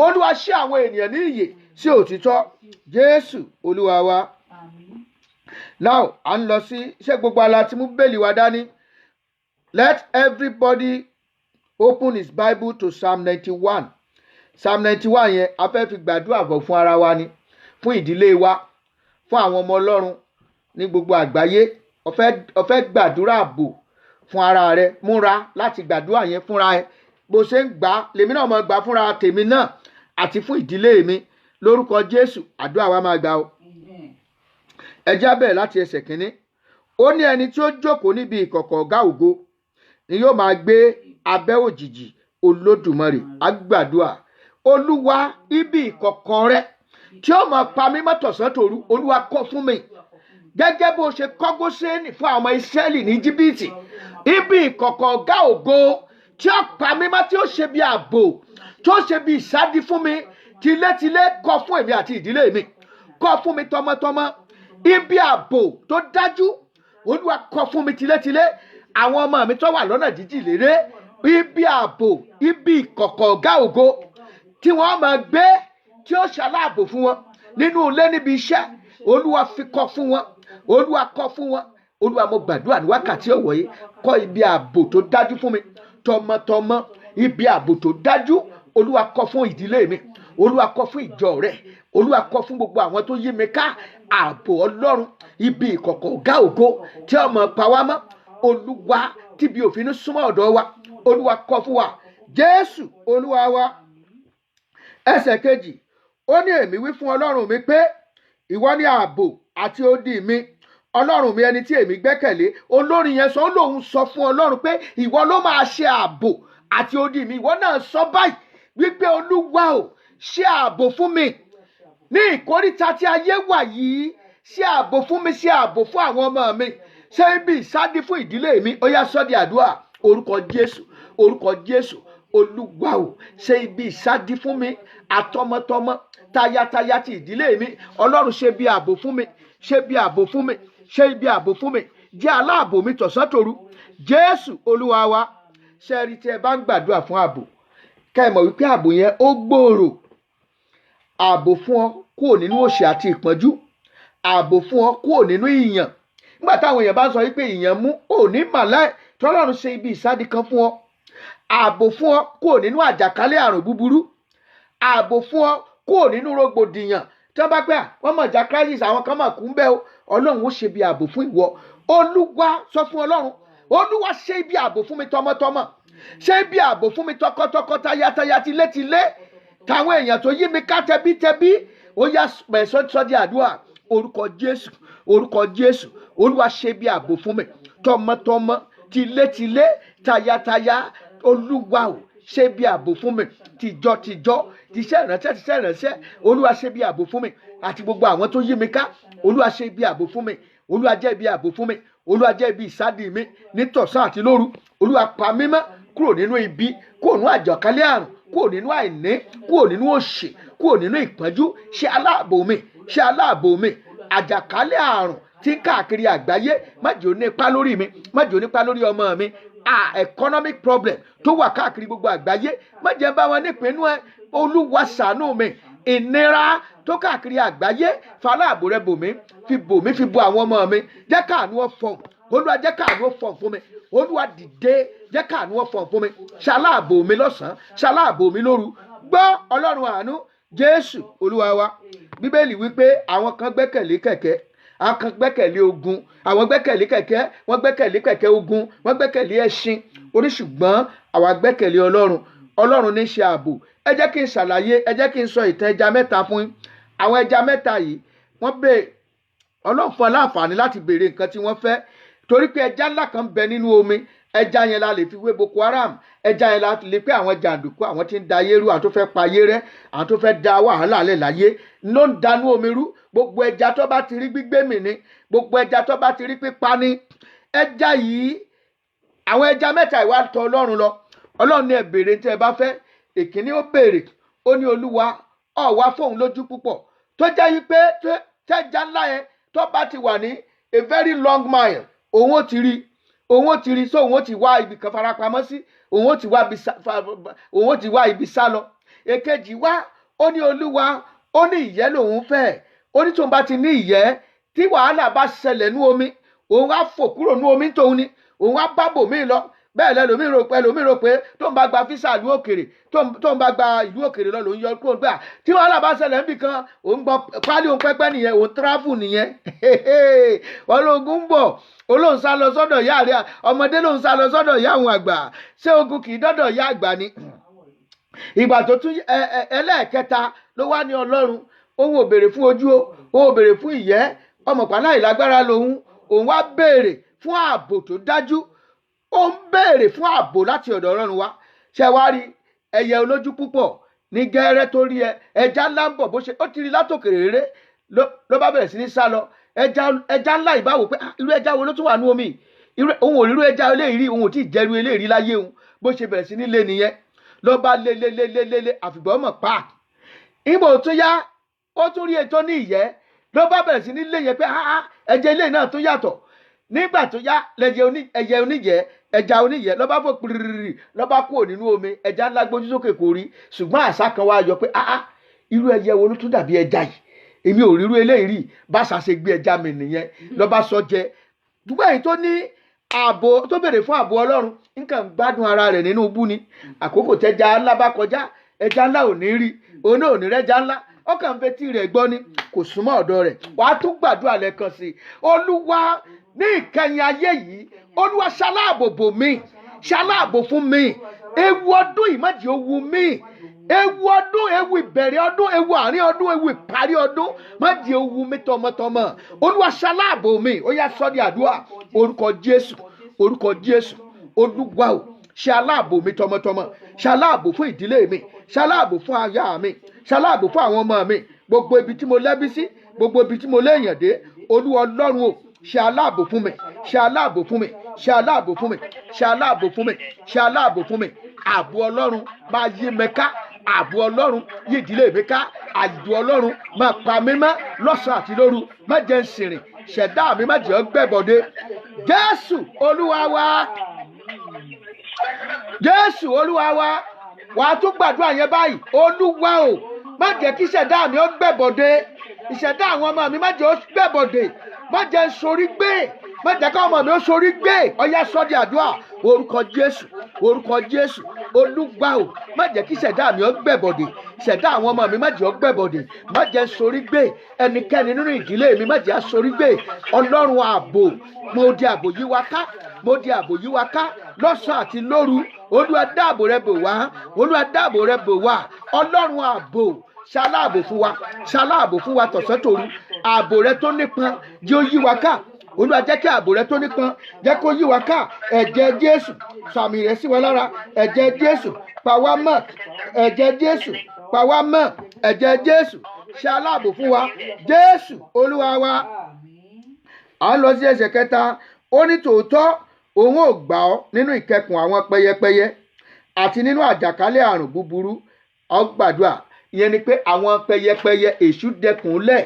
Olúwa, ṣí àwọn ènìyàn ní ìyè sí òtítọ́. Jésù Olúwa wa. Àmín. Now, à ń lọ sí ṣé gbogbo ala ti mú Bíbélì wa dání? Let everybody open his Bible to Psalm 91. Psalm 91 yẹn, a fẹ́ fi gbàdúrà bọ̀ fún ara wa ni, fún ìdílé wa, fún àwọn ọmọ Ọlọ́run ní gbogbo àgbáyé. O fẹ́ gbàdúrà ààbò fún ara rẹ, múra láti gbàdúrà yẹn fúnra ẹ. Bó ṣe ń gbà á, lèmi náà máa gbà fúnra tèmi náà àti fún ìdílé mi. Lórúkọ Jésù, àdúrà wa máa gbà o. Amen. Ẹ já bẹ̀rẹ̀ láti ẹsẹ̀ kínní. Ó ní, ẹni tí ó jókòó níbi ìkọ̀kọ̀ Ọ̀gá Ògo ni yóò máa gbé abẹ́ òjìji Olódùmarè. Àgbàdua. Olúwa, ibi ìkọ̀kọ̀ rẹ tí ó máa pa mí mọ́ tọ̀sán tòru, Olúwa, kọ́ fún mi gẹ́gẹ́ bó ṣe kọ́ Góṣẹ́nì fún àwọn Ísírẹ́lì ní Íjíbítì. Ibi ìkọ̀kọ̀ Ọ̀gá Ògo tí ó pa mí mọ́, tí ó ṣe bí ààbò, tí ó ṣe bí ìsádi fún mi tilétilé, kọ́ fún èmi àti ìdílé mi, kọ́ fún mi tọmọtọmọ. Ibi ààbò tó dájú, Olúwa, kọ́ fún mi tilétilé. Àwọn ọmọ mi tó wà lọ́nà jíjìn léré, ibi ààbò, ibi ìkọ̀kọ̀ ọ̀gá ògo tí wọ́n máa gbé, tí ó ṣaláàbò fún wọn nínú ilé, níbi iṣẹ́, Olúwa fi kọ́ fún wọn. Olúwa kọ́ fún wọn. Olúwa, mo gbàdúrà ní wákàtí ọ̀wọ̀ yìí, kọ́ ibi ààbò tó dájú fún mi tọmọtọmọ. Ibi ààbò tó dájú, Olúwa kọ́ fún ìdílé mi. Olúwa kọ́ fún ìjọ rẹ. Olúwa kọ́ fún gbogbo àwọn tó yí mi ká. Ààbò Ọlọ́run, ibi ìkọ̀kọ̀ ọ̀gá ògo tí ọmọ pa wá mọ́, Olúwa, tíbi òfin ní súnmọ́ ọ̀dọ̀ wa, Olúwa kọ́ fún wa. Jésù Olúwa wa. Ẹsẹ̀ kejì, ó ní, "Èmi wí fún Ọlọ́run mi pé, ìwọ ni ààbò àti odi mi, Ọlọ́run mi, ẹni tí èmi gbẹ́kẹ̀lé." Olórin yẹn sọ, ó lóun sọ fún Ọlọ́run pé ìwọ ló máa ṣe ààbò àti odi mi. Ìwọ náà sọ báyìí wípé, "Olúwa ò, ṣe ààbò fún mi ní ìkóríta tí ayé wà yìí. Ṣe ààbò fún mi, ṣe ààbò fún àwọn ọmọ mi, ṣe ibi ìsádi fún ìdílé mi." Ó yá, sọ́ di àdúrà. Orúkọ Jésù, orúkọ Jésù. Olúwa ò, ṣe ibi ìsádi fún mi àtọmọtọmọ, tayataya ti ìdílé mi. Ọlọ́run, ṣe bí ààbò fún mi, ṣe bí ààbò fún mi, ṣe ibi ààbò fún mi. Jẹ́ aláàbò mi tọ̀sán tòru. Jésù Olúwa wa. Ṣe rí, tí ẹ bá ń gbàdúrà fún ààbò, ká ẹ mọ̀ wípé ààbò yẹn ó gbòòrò. Ààbò fún ọ kúrò nínú òṣì àti ìpọ́njú, ààbò fún ọ kúrò nínú ìyàn. Nígbà táwọn èèyàn bá ń sọ wípé ìyàn mú òní màláì, tọ́lọ́run ṣe ibi ìsádi kan fún ọ. Ààbò fún ọ kúrò nínú àjàkálẹ̀ àrùn búburú. Ààbò fún ọ kúrò nínú rògbòdìyàn tí wọ́n bá pẹ́ à wọ́n mọ̀ já crisis, àwọn kan mọ̀ kú ń bẹ́ o. Ọlọ́run ó ṣe bí ààbò fún ìwọ. Olúwa, sọ fún Ọlọ́run, "Olúwa, ṣe ibi ààbò fún mi tọmọtọmọ, ṣe ibi ààbò fún mi tọkọtọkọ, tayataya, tilétilé, táwọn èèyàn tó yí mi ká, tẹbítẹbí." Ó yá, bẹ̀rẹ̀ sọ́ di àdúrà. Orúkọ Jésù, orúkọ Jésù. Olúwa, ṣe bí ààbò fún mi tọmọtọmọ, tilétilé, tayataya. Olúwa ò, ṣe bí ààbò fún mi tìjọ tìjọ, tìṣẹ́ ìránṣẹ́ tìṣẹ́ ìránṣẹ́. Olúwa, ṣe bí ààbò fún mi àti gbogbo àwọn tó yí mi ká. Olúwa, ṣe bí ààbò fún mi. Olúwa, jẹ́ ibi ààbò fún mi. Olúwa, jẹ́ ibi ìsádi mi ní tọ̀sán àti lóru. Olúwa, pa mí mọ́ kúrò nínú ibi, kúrò nínú àjàkálẹ̀ àrùn, kúrò nínú àìní, kúrò nínú òṣì, kúrò nínú ìpọ́njú. Ṣe aláàbò mi, ṣe aláàbò mi. Àjàkálẹ̀ àrùn tí ń káàkiri àgbáyé, má jẹ́ ó ní ipa lórí mi, má jẹ́ ó ní ipa lórí ọmọ mi. Economic problem tó wà káàkiri gbogbo àgbáyé, má jẹ́ bá wọn nípinnu ẹ. Olúwa, ṣàánú mi. Ìnira tó káàkiri àgbáyé, faláàbò rẹ bò mí, fi bò mí, fi bo àwọn ọmọ mi. Jẹ́ káàánú ó fọhùn. Olúwa, jẹ́ káàánú ó fọhùn fún mi. Olúwa, dìde, jẹ́ káàánú ó fọhùn fún mi. Ṣaláàbò mi lọ́sàn-án, ṣaláàbò mi lóru. Gbọ́, Ọlọ́run àánú. Jésù Olúwa wa. Bíbélì wípé àwọn kan gbẹ́kẹ̀lé kẹ̀kẹ́, àwọn kan gbẹ́kẹ̀lé ogun, àwọn gbẹ́kẹ̀lé kẹ̀kẹ́, wọ́n gbẹ́kẹ̀lé kẹ̀kẹ́ ogun, wọ́n gbẹ́kẹ̀lé ẹṣin orí, ṣùgbọ́n àwa gbẹ́kẹ̀lé Ọlọ́run. Ọlọ́run ní ṣe ààbò. Ẹ jẹ́ kí n ṣàlàyé, ẹ jẹ́ kí n sọ ìtàn ẹja mẹ́ta fún yín. Àwọn ẹja mẹ́ta yìí, wọ́n bèè Ọlọ́run fún ọ láǹfààní láti béèrè nǹkan tí wọ́n fẹ́, torí pé ẹja ńlá kan bẹ nínú omi. Ẹja yẹn la lè fi wé Boko Haram. Ẹja yẹn la lè pé àwọn jàǹdùkú, àwọn tí ń da ayé rú, àwọn tó fẹ́ pa ayé rẹ́, àwọn tó fẹ́ da wàhálà lẹ̀ láyé ló ń danú omi rú. Gbogbo ẹja tó bá ti rí gbígbé mì ni, gbogbo ẹja tó bá ti rí pípa ni. Ẹja yìí, àwọn ẹja mẹ́ta ìwà tọ̀ Ọlọ́run lọ. Ọlọ́run ní, "Ẹ béèrè tí ẹ bá fẹ́." Ìkíní ó béèrè, ó ní, Olúwa, ó wá fóun lójú púpọ̀, tó jẹ́ wípé tẹ́ja ńlá yẹn tó bá ti wà ní a very long mile, òun ó ti rí, òun ó ti rí, so òun ó ti wá ibì kan farapamọ́ sí, òun ó ti wá ibi sá lọ. Èkejì wá, ó ní, Olúwa, ó ní ìyẹ́ lòun fẹ́. Ó ní tóun bá ti ní ìyẹ́, tí wàhálà bá ṣẹlẹ̀ ní omi, òun á fò kúrò ní omi tóun ni, òun á bá bòmíì lọ. Bẹ́ẹ̀ lẹ́lòmíì rò pé tóun bá gba visa ìlú òkèrè, tóun bá gba ìlú òkèrè lọ, lòun yọ kúrò gbà. Tí wàhálà bá ṣẹlẹ̀ níbì kan, òun gbọ́ pálí òun pẹ́pẹ́ nìyẹn, òun travel nìyẹn. Wọn lóògùn ń bọ̀, olóhùn sá lọ sọ́dọ̀ ìyá rẹ̀. Ọmọdé lòun sá lọ sọ́dọ̀ ìyá àwọn àgbà. Ṣé ogun kì í dọ́dọ̀ ìyá àgbà ni? Ìgbà tó tún ẹlẹ́ẹ̀kẹta ló wá ní, Ọlọ́run, òun ò béèrè fún ojú o, òun ò béèrè fún ìyẹ́, ọmọ pàlà ìlágbára lòun. Òun wá béèrè fún ààbò tó dájú. Ó ń béèrè fún ààbò láti ọ̀dọ̀ Ọlọ́run wá. Ṣe wá rí ẹyẹ olójú púpọ̀ ní gẹ́rẹ́ tó rí ẹ ẹja ńlá ń bọ̀, bó ṣe ó ti rí látòkèrè réré ló bá bẹ̀rẹ̀ sí ní sá lọ. Ẹja ńlá ìbáwò pé, "Ah, irú ẹja wo ló tún wà ní omi yìí? Òun ò rírú ẹja eléyìí rí, òun ò tí ì jẹ́rú eléyìí rí láyé òun." Bó ṣe bẹ̀rẹ̀ sí ní lé nìyẹn, ló bá lé lé lé lé lé lé, àfìgbọ́ mọ̀ pa. Ìgbò tó yá, ó tún rí ètò ní ìyẹ́, ló bá bẹ̀rẹ̀ sí ní lé yẹn pé, "Ah ah, ẹja eléyìí náà tún yàtọ̀." Nígbà tó yá, lẹyẹ oní ẹyẹ oníyẹ, ẹja oníyẹ lọ́ba fò pìrìrì, lọ́ba kúrò nínú omi. Ẹja ńlá gbójú sókè, kò rí, ṣùgbọ́n àṣá kan wá yọ pé, "Ah ah, irú ẹyẹ wo ló tún dàbí ẹja yìí? Èmi ò rírú eléyìí rí." Báṣà ṣe gbé ẹja mi nìyẹn, lọ́ba sọ jẹ. Ṣùgbọ́n èyí tó ní ààbò, tó béèrè fún ààbò Ọlọ́run, nǹkan gbádùn ara rẹ̀ nínú ibú ni. Àkókò tẹja ńlá bá kọjá, ẹja ńlá ò ní rí, òun náà ò ní rẹ́ja ńlá, ọkàn ń fetí rẹ̀ gbọ́ ni, kò súnmọ́ ọ̀dọ̀ rẹ̀. Wàá tún gbàdúrà lẹ́ẹ̀kan sí i. Olúwa, ní ìkẹyìn ayé yìí, Olúwa, ṣaláàbò bò mí, ṣaláàbò fún mi. Ewu ọdún yìí, má jẹ́ ó wu mí. Ewu ọdún, ewu ìbẹ̀rẹ̀ ọdún, ewu àárín ọdún, ewu ìparí ọdún, má jẹ́ ó wu mí tọmọtọmọ. Olúwa, ṣaláàbò mi. Ó yá, sọ́ di àdúrà. Orúkọ Jésù, orúkọ Jésù. Olúwa o, ṣe aláàbò mi tọmọtọmọ, ṣe aláàbò fún ìdílé mi, ṣe aláàbò fún aya mi, ṣe aláàbò fún àwọn ọmọ mi, gbogbo ibi tí mo lẹ́bí sí, gbogbo ibi tí mo léèyàn dé. Olúwa Ọlọ́run o, ṣe aláàbò fún mi, ṣe aláàbò fún mi, ṣe aláàbò fún mi, ṣe aláàbò fún mi, ṣe aláàbò fún mi. Ààbò Ọlọ́run máa yí mi ká. Ààbò Ọlọ́run yí ìdílé mi ká. Ààbò Ọlọ́run máa pa mí mọ́ lọ́sàn-án àti lóru. Má jẹ́ ń sìnrìn, ṣẹ̀dá mi má jẹ́ ọ́ gbẹ̀bọ̀dé. Jésù Olúwa wa. Jésù Olúwa wa. Wàá tún gbàdúrà yẹn báyìí. Olúwa o, má jẹ́ kí ìṣẹ̀dá mi ó gbẹ̀bọ̀dé. Ìṣẹ̀dá àwọn ọmọ mi, má jẹ́ ó gbẹ̀bọ̀dé. Má jẹ́ ń sorí gbé, má jẹ́ káwọn ọmọ mi ó sorí gbé. Ọyá, sọ́ di àdúrà. Orúkọ Jésù, orúkọ Jésù. Olúwa o, má jẹ́ kí ìṣẹ̀dá mi ó gbẹ̀bọ̀dé. Ìṣẹ̀dá àwọn ọmọ mi, má jẹ́ ó gbẹ̀bọ̀dé. Má jẹ́ ń sorí gbé. Ẹnikẹ́ni nínú ìdílé mi, má jẹ́ á sorí gbé. Ọlọ́run ààbò, mo di ààbò yí wa ká, mo di ààbò yí wa ká lọ́sàn-án àti lóru. Olúwa, dáàbò rẹ bò wá. Olúwa, dáàbò rẹ bò wá. Ọlọ́run ààbò, ṣaláàbò fún wa, ṣaláàbò fún wa tọ̀sán tòru. Ààbò rẹ tó nípọn, jẹ́ ó yí wa ká. Olúwa, jẹ́ kí ààbò rẹ tó nípọn, jẹ́ kó yí wa ká. Ẹ̀jẹ̀ Jésù, sàmì rẹ̀ sí wa lára. Ẹ̀jẹ̀ Jésù, pa wá mọ́. Ẹ̀jẹ̀ Jésù, pa wá mọ́. Ẹ̀jẹ̀ Jésù, ṣaláàbò fún wa. Jésù Olúwa wa. Àmín. À ń lọ sí ẹsẹ̀ kẹta. Ó ní, tòótọ́, òun ò gbà ọ́ nínú ìkẹkùn àwọn pẹyẹpẹyẹ àti nínú àjàkálẹ̀ àrùn búburú. Ọ gbàdúrà. Ìyẹn ni pé àwọn pẹyẹpẹyẹ, èṣù dẹkùn lẹ̀,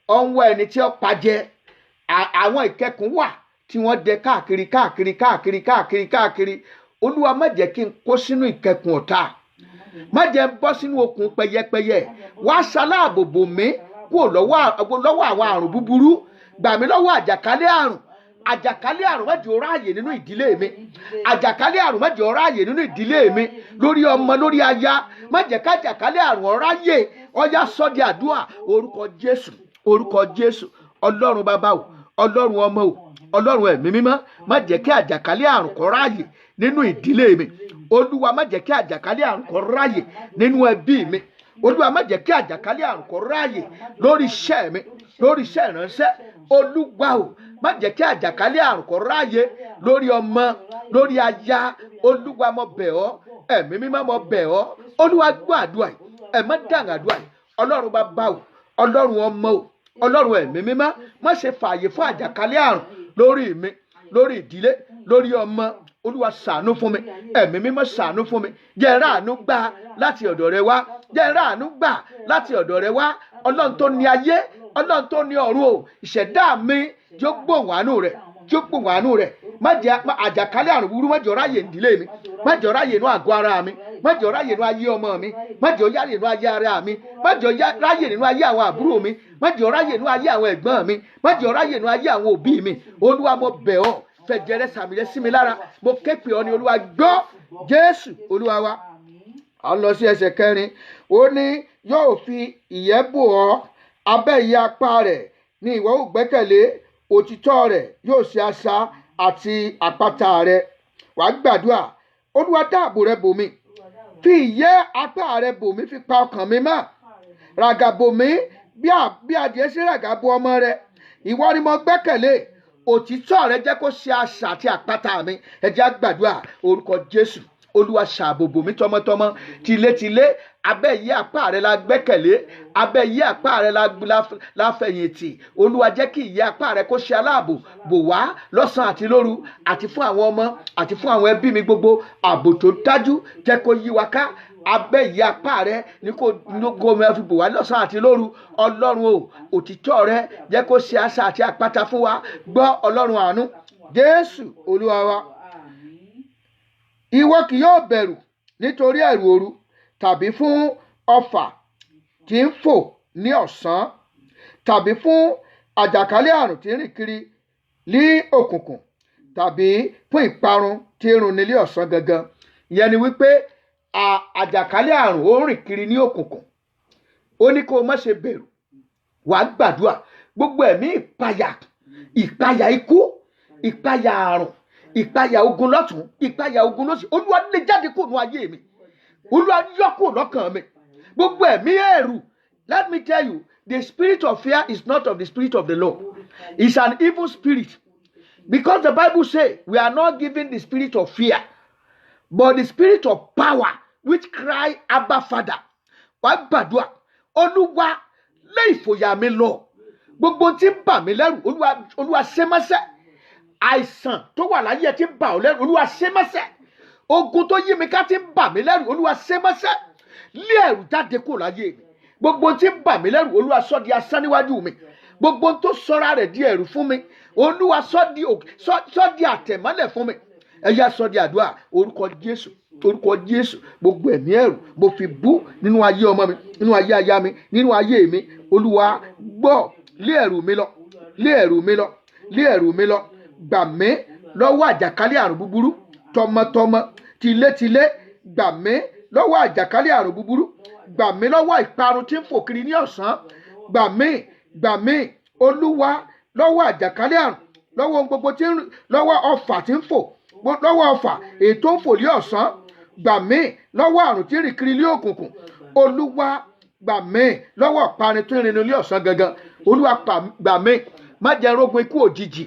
ọ ń wá ẹni tí ó pajẹ. Àwọn ìkẹkùn wà tí wọ́n dẹ káàkiri, káàkiri, káàkiri, káàkiri, káàkiri. Olúwa, má jẹ́ kí n kó sínú ìkẹkùn ọ̀tá, má jẹ́ n bọ́ sínú okùn pẹyẹpẹyẹ. Wá ṣaláàbò bò mí kúrò lọ́wọ́ àwọn àrùn búburú. Gbà mí lọ́wọ́ àjàkálẹ̀ àrùn. Àjàkálẹ̀ àrùn, má jẹ́ ó ráàyè nínú ìdílé mi. Àjàkálẹ̀ àrùn, má jẹ́ ó ráàyè nínú ìdílé mi, lórí ọmọ, lórí aya. Má jẹ́ ká àjàkálẹ̀ àrùn ó ráyè. Ọyá, sọ́dí àdúrà. Orúkọ Jésù, orúkọ Jésù. Ọlọ́run Bàbá o, Ọlọ́run Ọmọ o, Ọlọ́run Ẹ̀mí Mímọ́, má jẹ́ kí àjàkálẹ̀ àrùn kó ráàyè nínú ìdílé mi. Olúwa, má jẹ́ kí àjàkálẹ̀ àrùn kó ráàyè nínú ẹbí mi. Olúwa, má jẹ́ kí àjàkálẹ̀ àrùn kó ráàyè lórí iṣẹ́ mi, lórí iṣẹ́ ìránṣẹ́. Olúwa o, má jẹ́ kí àjàkálẹ̀ àrùn kó ráàyè lórí ọmọ, lórí aya. Olúwa, mo bẹ̀ ọ́. Ẹ̀mí Mímọ́, mo bẹ̀ ọ́. Olúwa, gbọ́ àdúrà yìí. Ẹ̀ má dàgbà àdúrà yìí. Ọlọ́run Bàbá o, Ọlọ́run Ọmọ o, Ọlọ́run Ẹ̀mí Mímọ́, má ṣe fààyè fún àjàkálẹ̀ àrùn lórí mi, lórí ìdílé, lórí ọmọ. Olúwa, ṣàánú fún mi. Ẹ̀mí Mímọ́, ṣàánú fún mi. Jẹ́ ráàánú gbà láti ọ̀dọ̀ rẹ wá. Jẹ́ ráàánú gbà láti ọ̀dọ̀ rẹ wá. Ọlọ́run tó ní ayé, Ọlọ́run tó ní ọ̀run o, ìṣẹ̀dá mi yóò gbóhùn àánú rẹ̀, yóò gbóhùn àánú rẹ̀. Má jẹ́ àjàkálẹ̀ àrùn búburú, má jẹ́ ó ráyè ìdílé mi, má jẹ́ ó ráyè inú àgọ́ ara mi, má jẹ́ ó ráyè inú ayé ọmọ mi, má jẹ́ ó ráyè inú ayé ara mi, má jẹ́ ó ráyè nínú ayé àwọn àbúrò mi, má jẹ́ ó ráyè nínú ayé àwọn ẹ̀gbọ́n mi, má jẹ́ ó ráyè nínú ayé àwọn òbí mi. Olúwa, mo bẹ̀ ọ́, fẹ̀jẹ̀ rẹ sàmì rẹ sí mi lára. Mo ké pè ọ́ ní, Olúwa gbọ́. Jésù Olúwa wa. Àmín. À ń lọ sí ẹsẹ̀ kẹrin. Ó ní, yóò fi ìyẹ́ bò ọ́, abẹ́ ìyẹ́ apá rẹ̀ ni ìwọ ó gbẹ́kẹ̀lé. Òtítọ́ rẹ̀ yóò ṣe asà àti àpáta rẹ̀. Wàá gbàdúrà. Olúwa, dáàbò rẹ bò mí, fi ìyẹ́ apá rẹ bò mí, fi pa ọkàn mi mọ́, ràgà bò mí bí adìẹ ṣe ràgà bo ọmọ rẹ. Ìwọ ni mo gbẹ́kẹ̀lé. Òtítọ́ rẹ, jẹ́ kó ṣe asà àti àpáta mi. Ẹ jẹ́ á gbàdúrà. Orúkọ Jésù. Olúwa, ṣàbòbò mi tọmọtọmọ, tilétilé. Abẹ́ ìyẹ́ apá rẹ la gbẹ́kẹ̀lé, abẹ́ ìyẹ́ apá rẹ la fẹ̀yìntì. Olúwa, jẹ́ kí ìyẹ́ apá rẹ kó ṣe aláàbò bò wá lọ́sàn-án àti lóru, àti fún àwọn ọmọ àti fún àwọn ẹbí mi gbogbo. Ààbò tó dájú, jẹ́ kó yí wa ká. Abẹ́ ìyẹ́ apá rẹ ní kó máa fi bò wá lọ́sàn-án àti lóru. Ọlọ́run o, òtítọ́ rẹ, jẹ́ kó ṣe asà àti àpáta fún wa. Gbọ́, Ọlọ́run àánú. Jésù Olúwa wa. Àmín. Ìwọ kì yóò bẹ̀rù nítorí ẹ̀rù òru, tàbí fún ọfà tí ń fò ní ọ̀sán, tàbí fún àjàkálẹ̀ àrùn tí ń rìn kiri ní òkùnkùn, tàbí fún ìparun tí ń run nílé ọ̀sán gangan. Ìyẹn ni wípé àjàkálẹ̀ àrùn ó ń rìn kiri ní òkùnkùn. Ó ní kó o má ṣe bẹ̀rù. Wàá gbàdúrà. Gbogbo ẹ̀mí ìpayà, ìpayà ikú, ìpayà àrùn, ìpayà ogun lọ́tún, ìpayà ogun lósì, Olúwa, lè jáde kúrò ní ayé mi. Olúwa, yọ kúrò lọ́kàn mi gbogbo ẹ̀mí ẹ̀rù. Let me tell you, the spirit of fear is not of the spirit of the Lord. It's an evil spirit, because the Bible say we are not given the spirit of fear, but the spirit of power, which cry, "Abba, Father." Wàá gbàdúrà. Olúwa, lé ìfòyà mi lọ. Gbogbo tí ń bà mí lẹ́rù, Olúwa, Olúwa, ṣe mọ́sẹ́. Àìsàn tó wà láyé ẹ tí ń bà ọ́ lẹ́rù, Olúwa, ṣe mọ́sẹ́. Ogun tó yí mi ká tí ń bà mí lẹ́rù, Olúwa, ṣe mọ́sẹ́. Lé ẹ̀rù jáde kúrò láyé mi. Gbogbo tí ń bà mí lẹ́rù, Olúwa, sọ di asán níwájú mi. Gbogbo tó sọra rẹ̀ di ẹ̀rù fún mi, Olúwa, sọ di àtẹ̀mọ́lẹ̀ fún mi. Ẹ yá, sọ di àdúrà. Orúkọ Jésù, orúkọ Jésù. Gbogbo ẹ̀mí ẹ̀rù, mo fi bú nínú ayé ọmọ mi, nínú ayé aya mi, nínú ayé mi. Olúwa, gbọ́, lé ẹ̀rù mi lọ, lé ẹ̀rù mi lọ, lé ẹ̀rù mi lọ. Gbà mí lọ́wọ́ àjàkálẹ̀ àrùn búburú, tọmọtọmọ, tilétilé. Gbà mí lọ́wọ́ àjàkálẹ̀ àrùn búburú. Gbà mí lọ́wọ́ ìparun tí ń fò kiri ní ọ̀sán. Gbà mí, gbà mí, Olúwa, lọ́wọ́ àjàkálẹ̀ àrùn, lọ́wọ́ ohun gbogbo tí ń rìn, lọ́wọ́ ọfà tí ń fò, lọ́wọ́ ọfà èyí tó ń fò ní ọ̀sán. Gbà mí lọ́wọ́ àrùn tí ń rìn kiri ní òkùnkùn. Olúwa, gbà mí lọ́wọ́ ìparun tí ń rìn ní ọ̀sán gangan. Olúwa, gbà mí, má jẹ́ rógun ikú òjijì.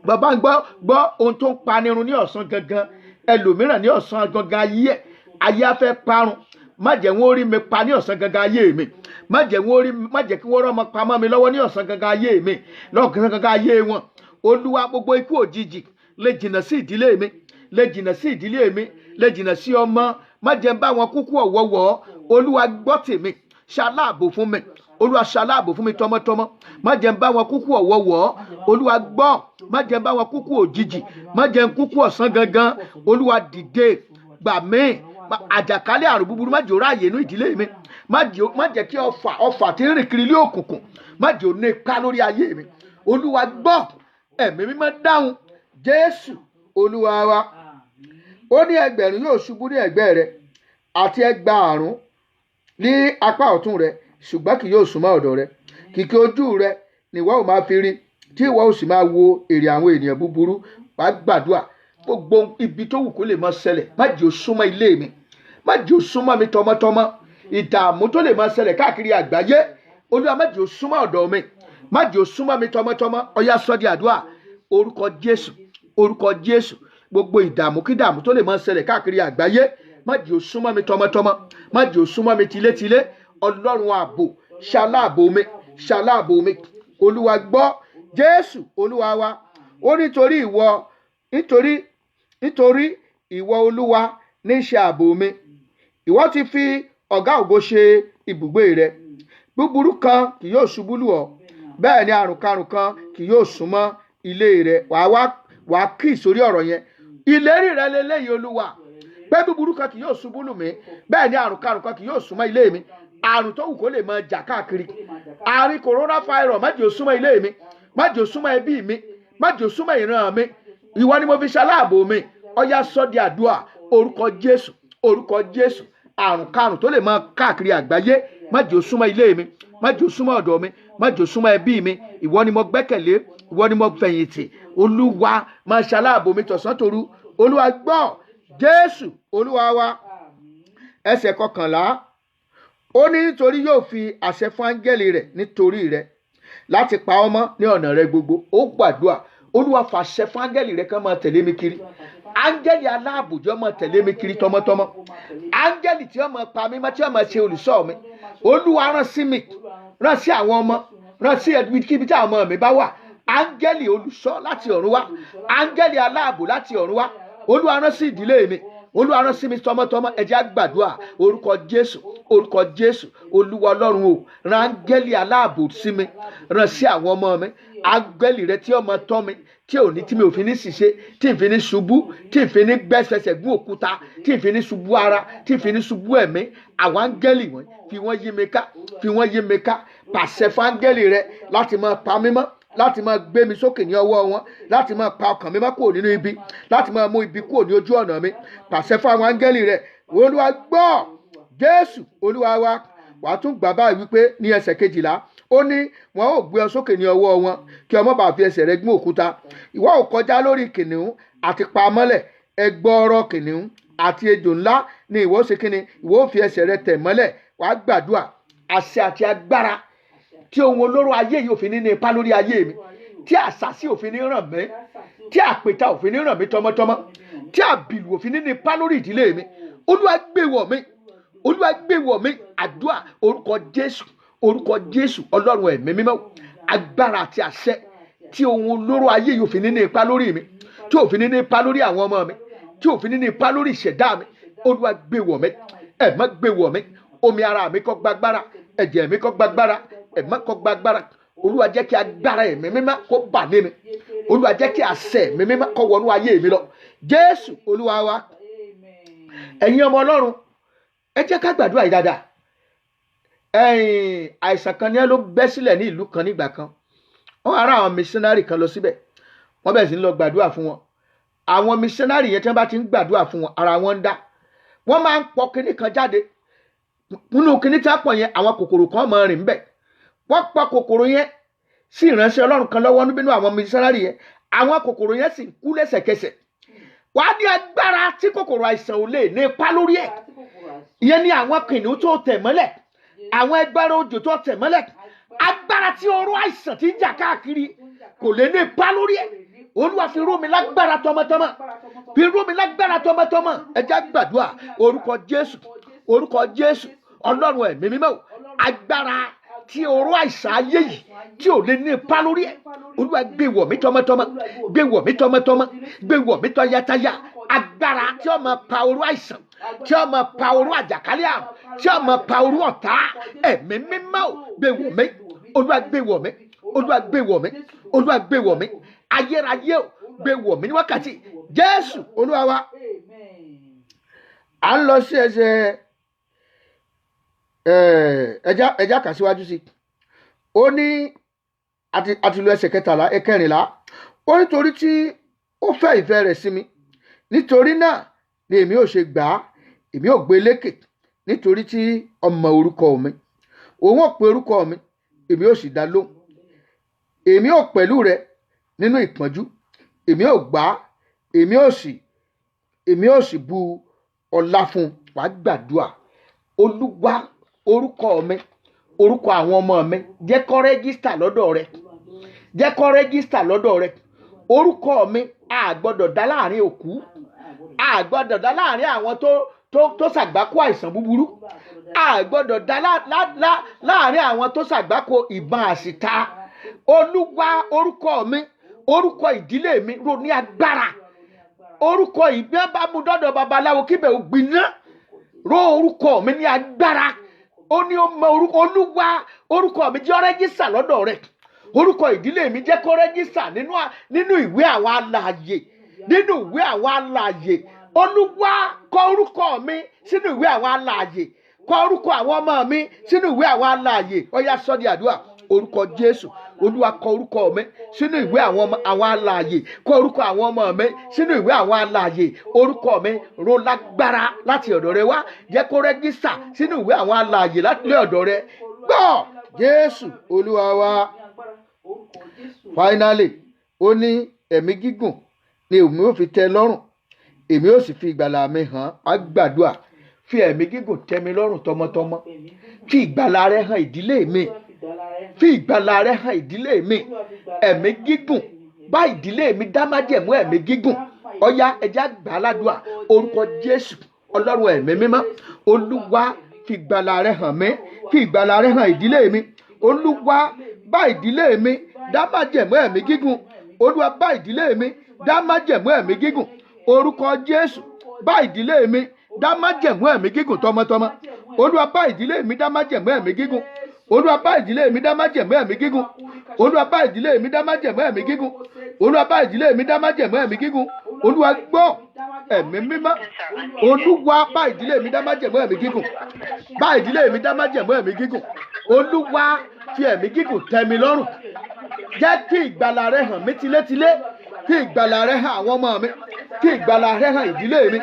Bàbá ń gbọ́, gbọ́ ohun tó ń panirun ní ọ̀sán gangan. Ẹlòmíràn ní ọ̀sán gangan ayé ẹ̀, ayé á fẹ́ parun. Má jẹ́ wọ́n rí mi pa ní ọ̀sán gangan ayé mi. Má jẹ́ wọ́n rí, má jẹ́ kí wọ́n rọ́mọ pamọ́ mi lọ́wọ́ ní ọ̀sán gangan ayé mi, lọ́ọ̀gán gangan ayé wọn. Olúwa, gbogbo ikú òjijì, lè jìnnà sí ìdílé mi, lè jìnnà sí ìdílé mi, lè jìnnà sí ọmọ. Má jẹ́ ń bá wọn kúkú ọ̀wọ́wọ́. Olúwa, gbọ́ tèmi, ṣaláàbò fún mi. Olúwa, ṣaláàbò fún mi tọmọtọmọ. Má jẹ́ ń bá wọn kúkú ọ̀wọ́wọ́. Olúwa, gbọ́, má jẹ́ ń bá wọn kúkú òjijì, má jẹ́ ń kúkú ọ̀sán gangan. Olúwa, dìde, gbà mí. Àjàkálẹ̀ àrùn búburú, má jẹ́ ó ráàyè inú ìdílé mi. Má jẹ́ kí ọfà tí ń rìn kiri ilé òkùnkùn, má jẹ́ ó ní ipa lórí ayé mi. Olúwa, gbọ́, Ẹ̀mí Mímọ́ dáhùn. Jésù Olúwa wa. Àmín. Ó ní ẹgbẹ̀rún yóò ṣubú ní ẹ̀gbẹ́ rẹ àti 20,000 ní apá ọ̀tún rẹ, ṣùgbọ́n kì yóò súnmọ́ ọ̀dọ̀ rẹ. Kìkì ojú rẹ ni ìwọ ò máa fi rí, tí ìwọ ò sì máa wo èrè àwọn ènìyàn búburú. Wàá gbàdúrà. Gbogbo ibi tó wù kó lè máa ṣẹlẹ̀, má jẹ́ ó súnmọ́ ilé mi, má jẹ́ ó súnmọ́ mi tọmọtọmọ. Ìdààmú tó lè máa ṣẹlẹ̀ káàkiri àgbáyé, Olúwa, má jẹ́ ó súnmọ́ ọ̀dọ̀ mi, má jẹ́ ó súnmọ́ mi tọmọtọmọ. Ó yá, sọ di àdúrà. Orúkọ Jésù, orúkọ Jésù. Gbogbo ìdààmú kídààmú tó lè máa ṣẹlẹ̀ káàkiri àgbáyé, má jẹ́ ó súnmọ́ mi tọmọtọmọ, má jẹ́ ó súnmọ́ mi tilétilé. Ọlọ́run ààbò, ṣaláàbò mi, ṣaláàbò mi. Olúwa, gbọ́. Jésù Olúwa wa. Ó nítorí ìwọ, nítorí ìwọ Olúwa ní í ṣe ààbò mi, ìwọ ti fi Ọ̀gá Ògo ṣe ibùgbé rẹ. Búburú kan kì yóò ṣubú lù ọ́, bẹ́ẹ̀ ni àrùn karùn kan kì yóò súnmọ́ ilé rẹ. Wàá wá, wàá kí ìsórí ọ̀rọ̀ yẹn. Ìlérí rẹ lélẹ́yìí, Olúwa, pé búburú kan kì yóò ṣubú lù mí, bẹ́ẹ̀ ni àrùn karùn kan kì yóò súnmọ́ ilé mi. Àrùn tó wù kó lè máa jà káàkiri, àrùn coronavirus, má jẹ́ ó súnmọ́ ilé mi, má jẹ́ ó súnmọ́ ẹbí mi, má jẹ́ ó súnmọ́ ìran mi. Ìwọ ni mo fi ṣaláàbò mi. Ó yá, sọ di àdúrà. Orúkọ Jésù, orúkọ Jésù. Àrùn karùn tó lè máa káàkiri àgbáyé, má jẹ́ ó súnmọ́ ilé mi, má jẹ́ ó súnmọ́ ọ̀dọ̀ mi, má jẹ́ ó súnmọ́ ẹbí mi. Ìwọ ni mo gbẹ́kẹ̀lé, ìwọ ni mo fẹ̀yìntì. Olúwa, máa ṣaláàbò mi tọ̀sán tòru. Olúwa, gbọ́. Jésù Olúwa wa. Ẹsẹ̀ 11, ó ní nítorí yóò fi àṣẹ fún áńgẹ́lì rẹ̀ nítorí rẹ̀ láti pa ọ́ mọ́ ní ọ̀nà rẹ gbogbo. Ó gbàdúrà. Olúwa, fàṣẹ fún áńgẹ́lì rẹ kán máa tẹ̀lé mi kiri. Áńgẹ́lì aláàbò jẹ́ ó máa tẹ̀lé mi kiri tọmọtọmọ. Áńgẹ́lì tí ó máa pa mí mọ́, tí ó máa ṣe olùṣọ́ mi, Olúwa, rán sí mi, rán sí àwọn ọmọ, rán sí ibikíbi tí àwọn ọmọ mi bá wà. Áńgẹ́lì olùṣọ́ láti ọ̀run wá, áńgẹ́lì aláàbò láti ọ̀run wá, Olúwa, rán sí ìdílé mi. Olúwa, rán sí mi tọmọtọmọ. Ẹ jẹ́ á gbàdúrà. Orúkọ Jésù, orúkọ Jésù. Olúwa Ọlọ́run o, rán áńgẹ́lì aláàbò sí mi, rán sí àwọn ọmọ mi. Áńgẹ́lì rẹ tí ó máa tọ́ mi, tí ò ní tí mi ò fi ní ṣìṣe, tí n fi ní ṣubú, tí n fi ní gbẹ́sẹsẹ̀ gún òkúta, tí n fi ní ṣubú ara, tí n fi ní ṣubú ẹ̀mí. Àwọn áńgẹ́lì wọn, fi wọ́n yí mi ká, fi wọ́n yí mi ká. Pàṣẹ fún áńgẹ́lì rẹ láti máa pa mí mọ́, láti máa gbé mi sókè ní ọwọ́ wọn, láti máa pa ọkàn mi mọ́ kúrò nínú ibi, láti máa mú ibi kúrò ní ojú ọ̀nà mi. Pàṣẹ fún àwọn áńgẹ́lì rẹ. Olúwa gbọ́. Jésù Olúwa wa. Wàá tún gbà báyìí wípé ní ẹsẹ̀ 12, ó ní wọn ó gbé ọ sókè ní ọwọ́ wọn, kí o má bàa fi ẹsẹ̀ rẹ gún òkúta. Ìwọ ò kọjá lórí kìnìún àti paramọ́lẹ̀, ẹgbọrọ kìnìún àti ejò ńlá ni ìwọ ó ṣe kíni? Ìwọ ó fi ẹsẹ̀ rẹ tẹ̀ mọ́lẹ̀. Wàá gbàdúrà. Àṣẹ àti agbára tí ohun olóró ayé yìí ò fi ní ní ipá lórí ayé mi, tí àṣàsí ò fi ní ràn mí, tí àpèta ò fi ní ràn mí tọmọtọmọ, tí àbìlù ò fi ní ní ipá lórí ìdílé mi, Olúwa, gbé wọ̀ mí. Olúwa, gbé wọ̀ mí. Àdúrà. Orúkọ Jésù, orúkọ Jésù. Ọlọ́run ẹ̀mí mímọ́, agbára àti àṣẹ tí ohun olóró ayé yìí ò fi ní ní ipá lórí mi, tí ò fi ní ní ipá lórí àwọn ọmọ mi, tí ò fi ní ní ipá lórí ìṣẹ̀dá mi, Olúwa, gbé wọ̀ mí. Ẹ̀mọ́, gbé wọ̀ mí. Omi ara mi kó gbàgbára, ẹ̀jẹ̀ mi kó gbàgbára, ẹ̀mọ́ kó gbàgbára. Olúwa, jẹ́ kí agbára ẹ̀mí mímọ́ kó bà lé mi. Olúwa, jẹ́ kí àṣẹ ẹ̀mí mímọ́ kó wọnú ayé mi lọ. Jésù Olúwa wa. Ẹ̀yin ọmọ Ọlọ́run, ẹ jẹ́ ká gbàdúrà yìí dáadáa. Ẹ̀yìn àìsàn kan ní ẹ ló bẹ́ sílẹ̀ ní ìlú kan nígbà kan. Wọ́n ará àwọn missionary kan lọ síbẹ̀. Wọ́n bẹ̀rẹ̀ sí ní lọ gbàdúrà fún wọn. Àwọn missionary yẹn, tí wọ́n bá ti ń gbàdúrà fún wọn, ara wọn ń dá. Wọ́n máa ń pọ kinní kan jáde nínú kinní tí wọ́n pọ̀ yẹn. Àwọn kòkòrò kan máa rìn ńbẹ̀. Wọ́n pọ kòkòrò yẹn sí ìránṣẹ́ Ọlọ́run kan lọ́wọ́ nínú àwọn missionary yẹn. Àwọn kòkòrò yẹn sì ń kú lẹ́sẹ̀kẹsẹ̀. Wàá ní agbára tí kòkòrò àìsàn ò lè ní ipa lórí ẹ̀. Ìyẹn ni àwọn kìnìún tó tẹ̀ mọ́lẹ̀, àwọn ẹgbẹ́rún òjò tó tẹ̀ mọ́lẹ̀, agbára tí oró àìsàn ti ń jà káàkiri kò lè ní ipa lórí ẹ̀. Olúwa, fi ró mi lágbára tọmọtọmọ, fi ró mi lágbára tọmọtọmọ. Ẹ jẹ́ gbàdúrà. Orúkọ Jésù, orúkọ Jésù. Ọlọ́run ẹ̀mí mímọ́, agbára tí oró àìsàn ayé yìí tí ò lè ní ipa lórí ẹ̀, Olúwa, gbé wọ̀ mí tọmọtọmọ, gbé wọ̀ mí tọmọtọmọ, gbé wọ̀ mí tọyátayá. Agbára tí ó máa pa oró àìsàn, tí ó máa pa oró àjàkálẹ̀ àrùn, tí ó máa pa oró ọ̀tá, ẹ̀mí mímọ́ ò, gbé wọ̀ mí. Olúwa, gbé wọ̀ mí. Olúwa, gbé wọ̀ mí. Olúwa, gbé wọ̀ mí. Ayérayé ò, gbé wọ̀ mí ní wákàtí. Jésù Olúwa wa. À ń lọ sí ẹsẹ̀ ẹja ẹja kà síwájú sí. Ó ní àti lu ẹsẹ̀ 13, 14. Ó nítorí tí ó fẹ́ ìfẹ́ rẹ̀ sí mi, nítorí náà ni èmi ò ṣe gbà á. Èmi ò gbé lékè, nítorí tí ó mọ orúkọ mi. Òun ò pe orúkọ mi, èmi ò sì dá lóhùn. Èmi ò pẹ̀lú rẹ̀ nínú ìpọ́njú, èmi ò gbà á, èmi ò sì bu ọlá fún un. Wàá gbàdúrà. Olúwa, orúkọ mi, orúkọ àwọn ọmọ mi, jẹ́ kó register lọ́dọ̀ rẹ, jẹ́ kó register lọ́dọ̀ rẹ. Orúkọ mi a gbọ́dọ̀ dá láàrin òkú, a gbọ́dọ̀ dá láàrin àwọn tó ṣàgbákò àìsàn búburú, a gbọ́dọ̀ dá láàrin àwọn tó ṣàgbákò ìbọn àṣìta. Olúwa, orúkọ mi, orúkọ ìdílé mi, ro ní agbára. Orúkọ ìbí bá mú dọ́dọ̀ babaláwo, kíbẹ̀ ò gbiná. Ro orúkọ mi ní agbára. Ó ní ó mọ orúkọ. Olúwa, orúkọ mi jẹ́ ó register lọ́dọ̀ rẹ̀. Orúkọ ìdílé mi, jẹ́ kó register nínú ìwé àwọn alààyè, nínú ìwé àwọn alààyè. Olúwa, kọ orúkọ mi sínú ìwé àwọn alààyè, kọ orúkọ àwọn ọmọ mi sínú ìwé àwọn alààyè. Ó yá, sọ di àdúrà. Orúkọ Jésù. Olúwa, kọ orúkọ mi sínú ìwé àwọn ọmọ àwọn alààyè, kọ orúkọ àwọn ọmọ mi sínú ìwé àwọn alààyè. Orúkọ mi, ro lágbára láti ọ̀dọ̀ rẹ wá. Jẹ́ kó register sínú ìwé àwọn alààyè láti ọ̀dọ̀ rẹ. Gbọ́. Jésù Olúwa wa. Finally, ó ní ẹ̀mí gígùn ni èmi ò fi tẹ́ lọ́rùn, èmi ò sì fi ìgbàlà mi hàn á. Gbàdúrà. Fi ẹ̀mí gígùn tẹ́ mi lọ́rùn tọmọtọmọ. Fi ìgbàlà rẹ hàn ìdílé mi, fi ìgbàlà rẹ hàn ìdílé mi. Ẹ̀mí gígùn, bá ìdílé mi dá májẹ̀mú ẹ̀mí gígùn. Ọ̀yá, ẹja gbà ládùúà. Orúkọ Jésù, Ọlọ́run ẹ̀mí mímọ́, Olúwa, fi ìgbàlà rẹ hàn mí, fi ìgbàlà rẹ hàn ìdílé mi. Olúwa, bá ìdílé mi dá májẹ̀mú ẹ̀mí gígùn. Olúwa, bá ìdílé mi dá májẹ̀mú ẹ̀mí gígùn. Orúkọ Jésù, bá ìdílé mi dá májẹ̀mú ẹ̀mí gígùn tọmọtọmọ. Olúwa, bá ìdílé mi dá májẹ̀mú ẹ̀mí gígùn. Olúwa, bá ìdílé mi dá májẹ̀mú ẹ̀mí gígùn. Olúwa, bá ìdílé mi dá májẹ̀mú ẹ̀mí gígùn. Olúwa, bá ìdílé mi dá májẹ̀mú ẹ̀mí gígùn. Olúwa, gbọ́, ẹ̀mí mímọ́. Olúwa, bá ìdílé mi dá májẹ̀mú ẹ̀mí gígùn. Bá ìdílé mi dá májẹ̀mú ẹ̀mí gígùn. Olúwa, fi ẹ̀mí gígùn tẹ́ mi lọ́rùn. Jẹ́ kí ìgbàlà rẹ hàn mí tilétilé, kí ìgbàlà rẹ hàn àwọn ọmọ mi, kí ìgbàlà rẹ hàn ìdílé mi.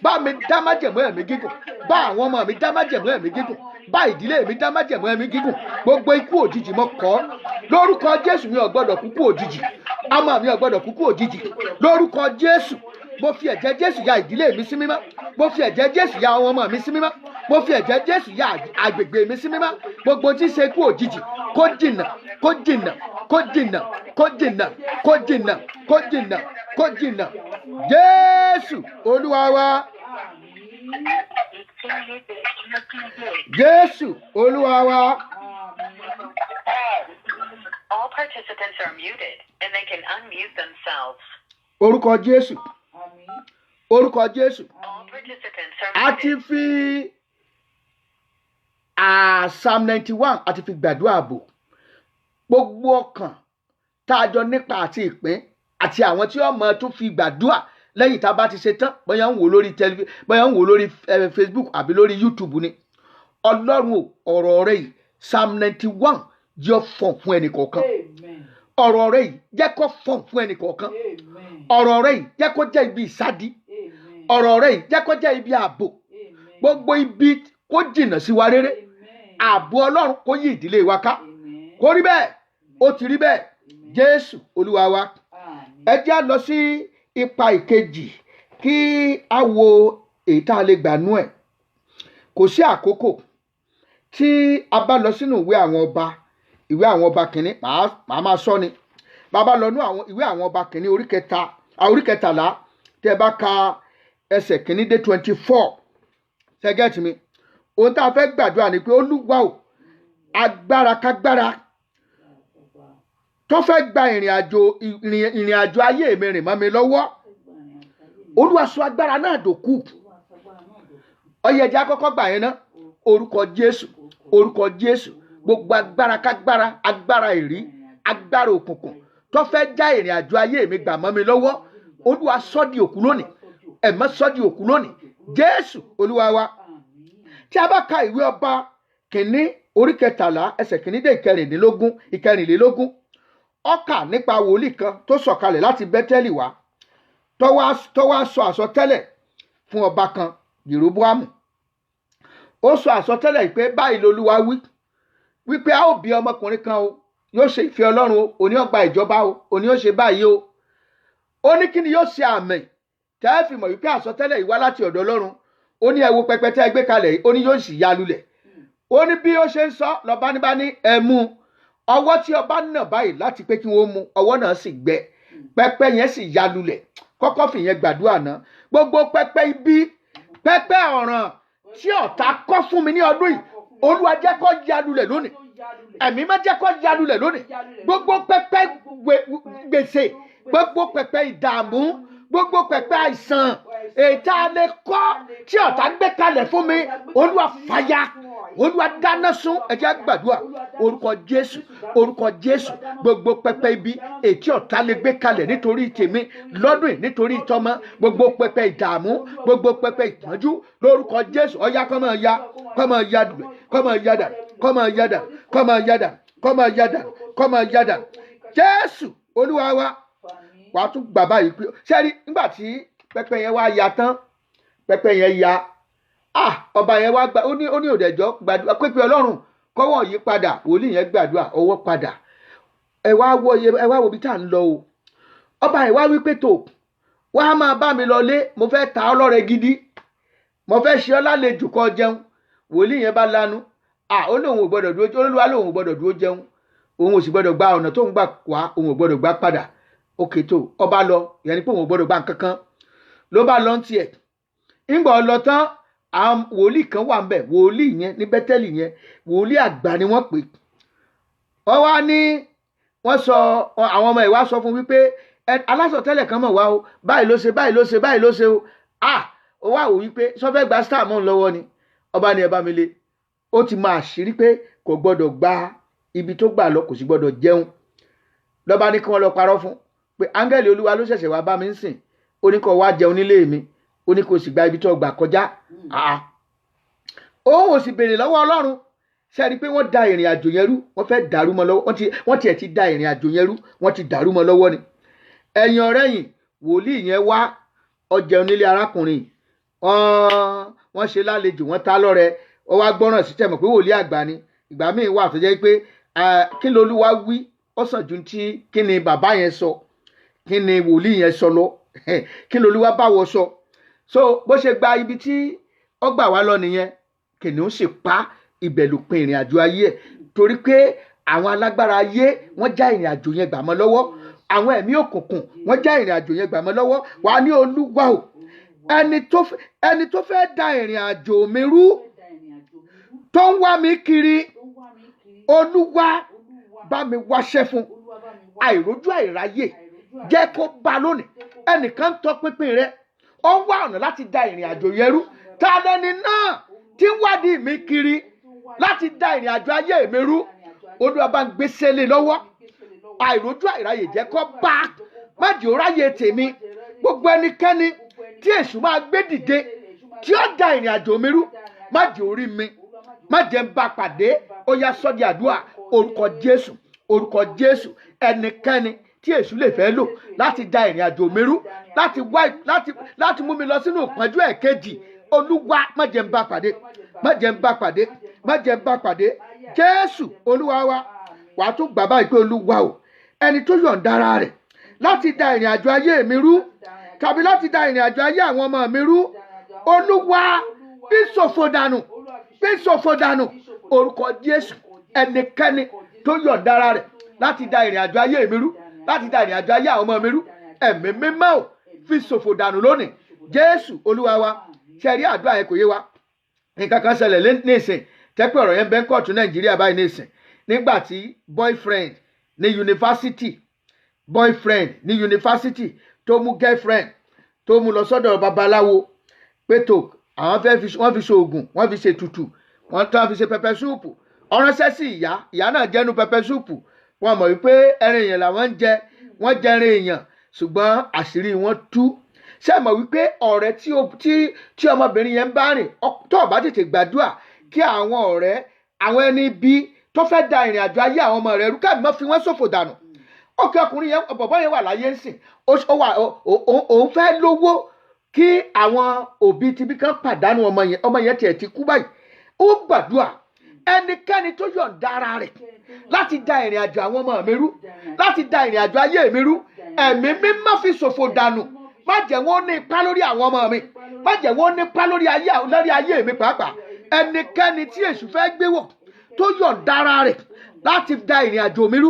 Bá mi dá májẹ̀mú ẹ̀mí gígùn, bá àwọn ọmọ mi dá májẹ̀mú ẹ̀mí gígùn, bá ìdílé mi dá májẹ̀mú ẹ̀mí gígùn. Gbogbo ikú òjijì, mo kọ̀ lórúkọ Jésù. Mi ò gbọ́dọ̀ kúkú òjijì, ọmọ mi ò gbọ́dọ̀ kúkú òjijì lórúkọ Jésù. Mo fi ẹ̀jẹ̀ Jésù ya ìdílé mi sí mímọ́. Mo fi ẹ̀jẹ̀ Jésù ya àwọn ọmọ mi sí mímọ́. Mo fi ẹ̀jẹ̀ Jésù ya agbègbè mi sí mímọ́. Gbogbo tí ń ṣe ikú òjijì, kó jìnnà, kó jìnnà, kó jìnnà, kó jìnnà, kó jìnnà, kó jìnnà, kó jìnnà. Jésù Olúwa wa. Jésù Olúwa wa. All participants are muted and they can unmute themselves. Orúkọ Jésù. Orúkọ Jésù. All participants are A ti muted. fi Psalm 91, a ti fi gbàdúrà ààbò. Gbogbo ọkàn tá a jọ nípa àti ìpín àti àwọn tí ọmọ tún fi gbàdúrà lẹ́yìn tá a bá ti ṣe tán, bóyá ń wò lórí tẹlifí, bóyá ń wò lórí Facebook àbí lórí YouTube ni, Ọlọ́run ò, ọ̀rọ̀ rẹ yìí, Psalm 91, jẹ́ fọ̀n fún ẹnì kọ̀ọ̀kan. Ọ̀rọ̀ rẹ yìí, jẹ́ kó fọ̀n fún ẹnì kọ̀ọ̀kan. Ọ̀rọ̀ rẹ yìí, jẹ́ kó jẹ́ ibi ìsádi. Ọ̀rọ̀ rẹ yìí, jẹ́ kó jẹ́ ibi ààbò. Gbogbo ibi kó jìnnà sí wa rere. Ààbò Ọlọ́run kó yí ìdílé wa ká. Kó rí bẹ́ẹ̀, ó ti rí bẹ́ẹ̀. Jésù Olúwa wa. Ẹ jẹ́ á lọ sí ipa ìkejì kí a wo èyí tá a lè gbà nú ẹ̀. Kò sí àkókò. Tí a bá lọ sínú ìwé àwọn ọba, ìwé àwọn ọba kìíní, màá máa sọ ni. Bàbá lọ nú àwọn ìwé àwọn ọba kìíní, orí kẹta, orí 13, tẹ́ ẹ bá ka ẹsẹ̀ 1 dé 24, ṣé ẹ get mi? Ohun tá a fẹ́ gbàdúrà ni pé, Olúwa o, agbára kágbára tó fẹ́ gba ìrìn àjò ayé mi rìn mọ́ mi lọ́wọ́, Olúwa, sọ agbára náà dòkú. Ọyẹ, ẹjẹ àkọ́kọ́ gbà yẹn ná. Orúkọ Jésù, orúkọ Jésù. Gbogbo agbára kágbára, agbára ìrí, agbára òkùnkùn tó fẹ́ já ìrìn àjò ayé mi gbà mọ́ mi lọ́wọ́, Olúwa, sọ di òkú lónìí. Ẹ̀mọ́ sọ di òkú lónìí. Jésù Olúwa wa. Tí a bá ka ìwé ọba kìíní, orí 13, ẹsẹ̀ 1 dé 24, 24, ó kà nípa wòlíì kan tó sọ̀kalẹ̀ láti Bẹ́tẹ́lì wá, tó wá sọ àsọtẹ́lẹ̀ fún ọba kan, Jeroboamu. Ó sọ àsọtẹ́lẹ̀ pé báyìí lolúwa wí, wípé a ó bí ọmọkùnrin kan o, yóò ṣe ìfẹ́ Ọlọ́run o, òní ó gba ìjọba o, òní ó ṣe báyìí o. Ó ní kí ni yóò ṣe àmì tẹ́ ẹ fi mọ̀ wípé àsọtẹ́lẹ̀ yìí wá láti ọ̀dọ̀ Ọlọ́run? Ó ní ẹ wo pẹpẹ tẹ́ ẹ gbé kalẹ̀ yìí, ó ní yóò sì ya lulẹ̀. Ó ní bí ó ṣe ń sọ lọ́ba ní bá ní ẹ mú ọwọ́. Tí ọba nà báyìí láti pé kí wọ́n mú, ọwọ́ náà sì gbẹ, pẹpẹ yẹn sì ya lulẹ̀. Kọ́kọ́ fìyẹn gbàdúrà náà. Gbogbo pẹpẹ ibi, pẹpẹ ọ̀ràn tí ọ̀tá kọ́ fún mi ní ọdún yìí, Olúwa, jẹ́ kó ya lulẹ̀ lónìí. Ẹ̀mí má jẹ́ kó ya lulẹ̀ lónìí. Gbogbo pẹpẹ gbèsè, gbogbo pẹpẹ ìdààmú, gbogbo pẹpẹ àìsàn èyí tá a lè kọ́ tí ọ̀tá gbé kalẹ̀ fún mi, Olúwa, fàya. Olúwa, dáná sun. Ẹ jẹ́ á gbàdúrà. Orúkọ Jésù, orúkọ Jésù. Gbogbo pẹpẹ ibi èyí ọ̀tá lè gbé kalẹ̀ nítorí tèmi lọ́dún yìí, nítorí tọmọ, gbogbo pẹpẹ ìdààmú, gbogbo pẹpẹ ìpọ́njú, lórúkọ Jésù, ọ̀yá, kó máa ya, kó máa ya dùn, kó máa ya dà, kó máa ya dà, kó máa ya dà, kó máa ya dà, kó máa ya dà. Jésù Olúwa wa. Wàá tún gbà báyìí pé sẹ́rí nígbà tí pẹpẹ yẹn wá ya tán, pẹpẹ yẹn ya, ah, ọba yẹn wá gba, ó ní òdẹjọ́ gbàdúrà pépé Ọlọ́run kọ́wọ́ yí padà. Wòlíì yẹn gbàdúrà, ọwọ́ padà. Ẹ wá wo ibi tá à ń lọ o. Ọba yẹn wá wí pé tó wá máa bá mi lọ lé, mo fẹ́ ta ọ́ lọ́rẹ gidi, mo fẹ́ ṣe ọ́ lálejò kó jẹun. Wòlíì yẹn bá lanu, ah, ó lóun ò gbọdọ̀ dúró, Olúwa lóun ò gbọdọ̀ dúró jẹun, òun ò sì gbọdọ̀ gba ọ̀nà tó ń gbà wá, òun ò gbọdọ̀ gbà padà. Òkè tó ọba lọ yẹn ni pé òun ò gbọdọ̀ gba nǹkan kan. Ló bá lọ ń tiẹ̀. Ńgbà ọ lọ tán, àwọn wòlíì kan wà ń bẹ̀, wòlíì yẹn ní Bẹ́tẹ́lì yẹn, wòlíì àgbà ni wọ́n pè. Wọ́n wá ní wọ́n sọ, àwọn ọmọ ìwá sọ fún wípé alásọtẹ́lẹ̀ kan mọ̀ wá o, báyìí ló ṣe, báyìí ló ṣe, báyìí ló ṣe o. Ah, ó wá wò wípé sọfẹ́ gba star mọ́ òun lọ́wọ́ ni. Ọba ni ẹ bá mi lé. Ó ti máa ṣírí pé kò gbọ́dọ̀ gba ibi tó gbà lọ, kò sì gbọ́dọ̀ jẹun. Lọ́ba ní kí wọ́n lọ parọ́ fún pé áńgẹ́lì Olúwa ló ṣẹ̀ṣẹ̀ wá bá mi ń sìn, ó ní kó wá jẹun nílé mi, ó ní kó sì gba ibi tó gbà kọjá. Ah, òun ò sì béèrè lọ́wọ́ Ọlọ́run. Ṣe rí i pé wọ́n da ìrìn àjò yẹn rú? Wọ́n fẹ́ dàrú mọ́ lọ́wọ́. Wọ́n tiẹ̀ ti da ìrìn àjò yẹn rú, wọ́n ti dàrú mọ́ lọ́wọ́ ni. Ẹ̀yìn ọ̀rẹ́yìn, wòlíì yẹn wá, ó jẹun nílé arákùnrin. Wọ́n ṣe lálejò, wọ́n ta lọ́rẹ, ó wá gbọ́ràn sí tẹ̀mọ̀ pé wòlíì àgbà ni. Ìgbà míì wà tó jẹ́ pé kí lolúwa wí, ó sàn ju ti kí ni bàbá yẹn sọ, kí ni wòlíì yẹn sọ lọ, kí lolúwa bá wọ sọ. So bó ṣe gba ibi tí ó gbà wá lọ nìyẹn, kìnìún sì pa. Ibẹ̀ ló pin ìrìn àjò ayé ẹ̀, torí pé àwọn alágbára ayé, wọ́n já ìrìn àjò yẹn gbà mọ́ lọ́wọ́. Àwọn ẹ̀mí òkùnkùn, wọ́n já ìrìn àjò yẹn gbà mọ́ lọ́wọ́. Wà á ní, Olúwa o, ẹni tó fẹ́ da ìrìn àjò mi rú, tó ń wá mi kiri, Olúwa, bá mi wáṣẹ́ fún. Àìrójú àìráyè, jẹ́ kó bá lónìí. Ẹnìkan ń tọpinpin rẹ, ó ń wá ọ̀nà láti da ìrìn àjò yẹn rú. Ta lẹni náà tí ń wádìí mi kiri láti da ìrìn àjò ayé mi rú? Olúwa, bá ń gbéṣẹ́ lé lọ́wọ́. Àìrójú àìráyè, jẹ́ kó bá. Má jẹ́ ó ráyè tèmi. Gbogbo ẹnikẹ́ni tí èṣù máa gbé dìde tí ó da ìrìn àjò mi rú, má jẹ́ ó rí mi, má jẹ́ ń bá pàdé. Ó yá, sọ́dí àdúrà. Orúkọ Jésù, orúkọ Jésù. Ẹnikẹ́ni tí èṣù lè fẹ́ lò láti da ìrìn àjò mi rú, láti wá láti mú mi lọ sínú ìpọ́njú ẹ̀kejì, Olúwa, má jẹ́ ń bá pàdé, má jẹ́ ń bá pàdé, má jẹ́ ń bá pàdé. Jésù Olúwa wa. Wàá tún gbà báyìí pé, Olúwa o, ẹni tó yọ̀ǹda ara rẹ̀ láti da ìrìn àjò ayé mi rú tàbí láti da ìrìn àjò ayé àwọn ọmọ mi rú, Olúwa, bí ṣòfò dànù, bí ṣòfò dànù. Orúkọ Jésù. Ẹnikẹ́ni tó yọ̀ǹda ara rẹ̀ láti da ìrìn àjò ayé mi rú, láti da ìrìn àjò ayé àwọn ọmọ mi rú, Ẹ̀mí Mímọ́ ò, fi ṣòfò dànù lónìí. Jésù Olúwa wa. Ṣe rí àdúrà yẹn? Kò yé wa. Nǹkan kan ṣẹlẹ̀ nísìn tẹ́pẹ́ ọ̀rọ̀ yẹn bẹ́ kóòtù Nàìjíríà báyìí nísìn, nígbà tí boyfriend ní yunifásitì tó mú girlfriend, tó mú lọ sọ́dọ̀ babaláwo pé tó àwọn fẹ́ fi wọ́n fi ṣoògùn, wọ́n fi ṣe tutù, wọ́n tán fi ṣe pepper soup. Ọ̀ránṣẹ́ sí ìyá, ìyá náà jẹ́nu pepper soup. Wọ́n mọ̀ wípé ẹran èèyàn làwọn ń jẹ, wọ́n jẹran èèyàn, ṣùgbọ́n àṣírí wọn tú. Ṣé ẹ mọ̀ wípé ọ̀rẹ́ tí ọmọbìnrin yẹn ń bá rìn, tó o bá tètè gbàdúrà kí àwọn ọ̀rẹ́, àwọn ẹni bí tó fẹ́ da ìrìn àjò ayé àwọn ọmọ rẹ̀ rú, káàmì má fi wọ́n ṣòfò dànù. Ókè ọkùnrin yẹn, bọ̀bọ́ yẹn wà láyé ń sìn. Ó wà, òun fẹ́ lówó kí àwọn òbí tibí kan pàdánù ọmọ yẹn. Ọmọ yẹn tiẹ̀ ti kú báyìí. Ó gbàdúrà, ẹnikẹ́ni tó yọ̀ǹda ara rẹ̀ láti da ìrìn àjò àwọn ọmọ mi rú, láti da ìrìn àjò ayé mi rú, Ẹ̀mí Mímọ́, fi ṣòfò dànù. Má jẹ́ wọ́n ní ipá lórí àwọn ọmọ mi, má jẹ́ wọ́n ní ipá lórí ayé mi pàápàá. Ẹnikẹ́ni tí èṣù fẹ́ gbé wọ̀ tó yọ̀ǹda ara rẹ̀ láti da ìrìn àjò mi rú,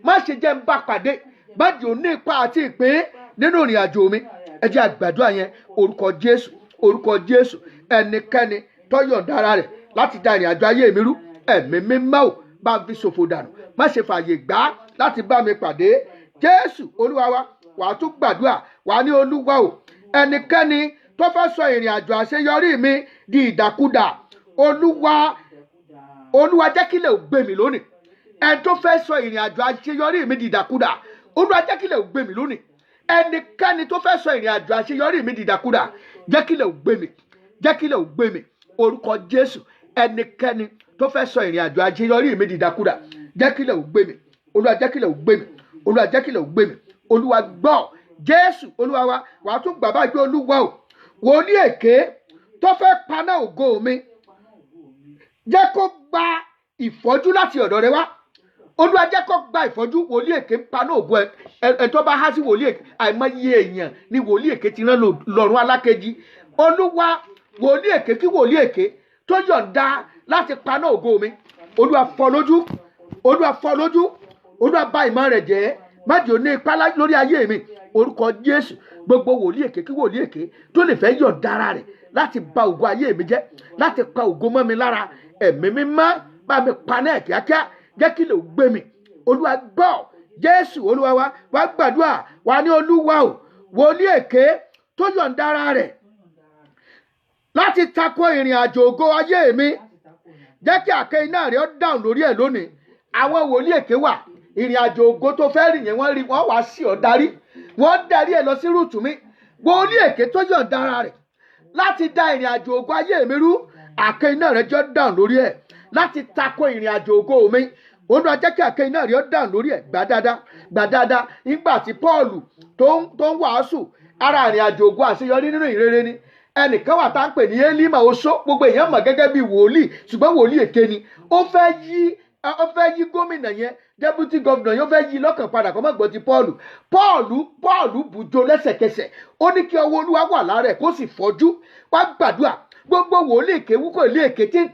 má ṣe jẹ́ ń bá pàdé, má jẹ́ ò ní ipa àti ìpín nínú ìrìn àjò mi. Ẹ jẹ́ àgbàdo yẹn. Orúkọ Jésù, orúkọ Jésù. Ẹnikẹ́ni tó yọ̀ǹda ara rẹ̀ láti da ìrìn àjò ayé mi rú, Ẹ̀mí Mímọ́ ò, bá ń fi ṣòfò dànù, má ṣe fààyè gbà á láti bá mi pàdé. Jésù Olúwa wa. Wàá tún gbàdúrà, wàá ní, Olúwa o, ẹnikẹ́ni tó fẹ́ sọ ìrìn àjò àṣeyọrí mi di ìdàkudà, Olúwa, Olúwa, jẹ́ kílẹ̀ ò gbé mi lónìí. Ẹni tó fẹ́ sọ ìrìn àjò àṣeyọrí mi di ìdàkudà, Olúwa, jẹ́ kílẹ̀ ò gbé mi lónìí. Ẹnikẹ́ni tó fẹ́ sọ ìrìn àjò àṣeyọrí mi di ìdàkudà, jẹ́ kílẹ̀ ò gbé mi, jẹ́ kílẹ̀ ò gbé mi. Orúkọ Jésù. Ẹnikẹ́ni tó fẹ́ sọ ìrìn àjò àṣeyọrí mi di ìdàkudà, jẹ́ kílẹ̀ ò gbé mi. Olúwa, jẹ́ kílẹ̀ ò gbé mi. Olúwa, jẹ́ kílẹ̀ ò gbé mi. Olúwa gbọ́. Jésù Olúwa wa. Wàá tún gbà báyìí pé, Olúwa o, wòlíì èké tó fẹ́ paná ògo mi, jẹ́ kó gba ìfọ́jú láti ọ̀dọ̀ rẹ wá. Olúwa, jẹ́ kó gba ìfọ́jú. Wòlíì èké ń paná ògo ẹ. Ẹ tó bá há sí wòlíì èké, àìmọye èèyàn ni wòlíì èké ti rán lọ́run alákejì. Olúwa, wòlíì èké kí wòlíì èké tó yọ̀ǹda láti paná ògo mi, Olúwa, fọ́ lójú. Olúwa, fọ́ lójú. Olúwa, bà ìmọ̀ rẹ̀ jẹ́. Má jẹ́ ó ní ipá lórí ayé mi. Orúkọ Jésù, gbogbo wòlíì èké kí wòlíì èké tó lè fẹ́ yọ̀ǹda ara rẹ̀ láti ba ògo ayé mi jẹ́, láti pa ògo mọ́ mi lára, Ẹ̀mí Mímọ́, bá mi pa náà kíákíá, jẹ́ kí lè gbé mi. Olúwa gbọ́. Jésù Olúwa wa. Wá gbàdúrà wà ní Olúwa o, wòlíì èké tó yọ̀ǹda ara rẹ̀ láti tako ìrìn àjò ògo ayé mi, jẹ́ kí àké iná rẹ̀ ó dáhùn lórí ẹ̀ lónìí. Àwọn wòlíì èké wà, ìrìn àjò ògo tó fẹ́ rìn yẹn, wọ́n rí, wọ́n wá sí ọ darí, wọ́n darí ẹ̀ lọ sí route míì. Wòlíì èké tó yọ̀ǹda ara rẹ̀ láti da ìrìn àjò ògo ayé mi rú, àké iná rẹ̀ jọ dáhùn lórí ẹ̀. Láti tako ìrìn àjò ògo mi, Olúwa, jẹ́ kí àké iná rẹ̀ ó dáhùn lórí ẹ̀. Gbà dáadáa, gbà dáadáa. Nígbà tí Paul tó ń wàásù, ara ìrìn àjò ògo àṣeyọrí nínú ìrere ni. Ẹnìkan wà tá à ń pè ní Élímà oṣó, gbogbo èèyàn mọ̀ gẹ́gẹ́ bí wòlíì, ṣùgbọ́n wòlíì èké ni. Ó fẹ́ yí gómìnà yẹn, deputy governor yẹn, ó fẹ́ yí lọ́kàn padà kó má gbọ́ ti Paul. Paul bùjọ lẹ́sẹ̀kẹsẹ̀, ó ní kí ọwọ́ Olúwa wà lára ẹ̀, kó sì fọ́jú. Wá gbàdúrà, gbogbo wòlíì èké, wúkọ̀ ilé èké tí ń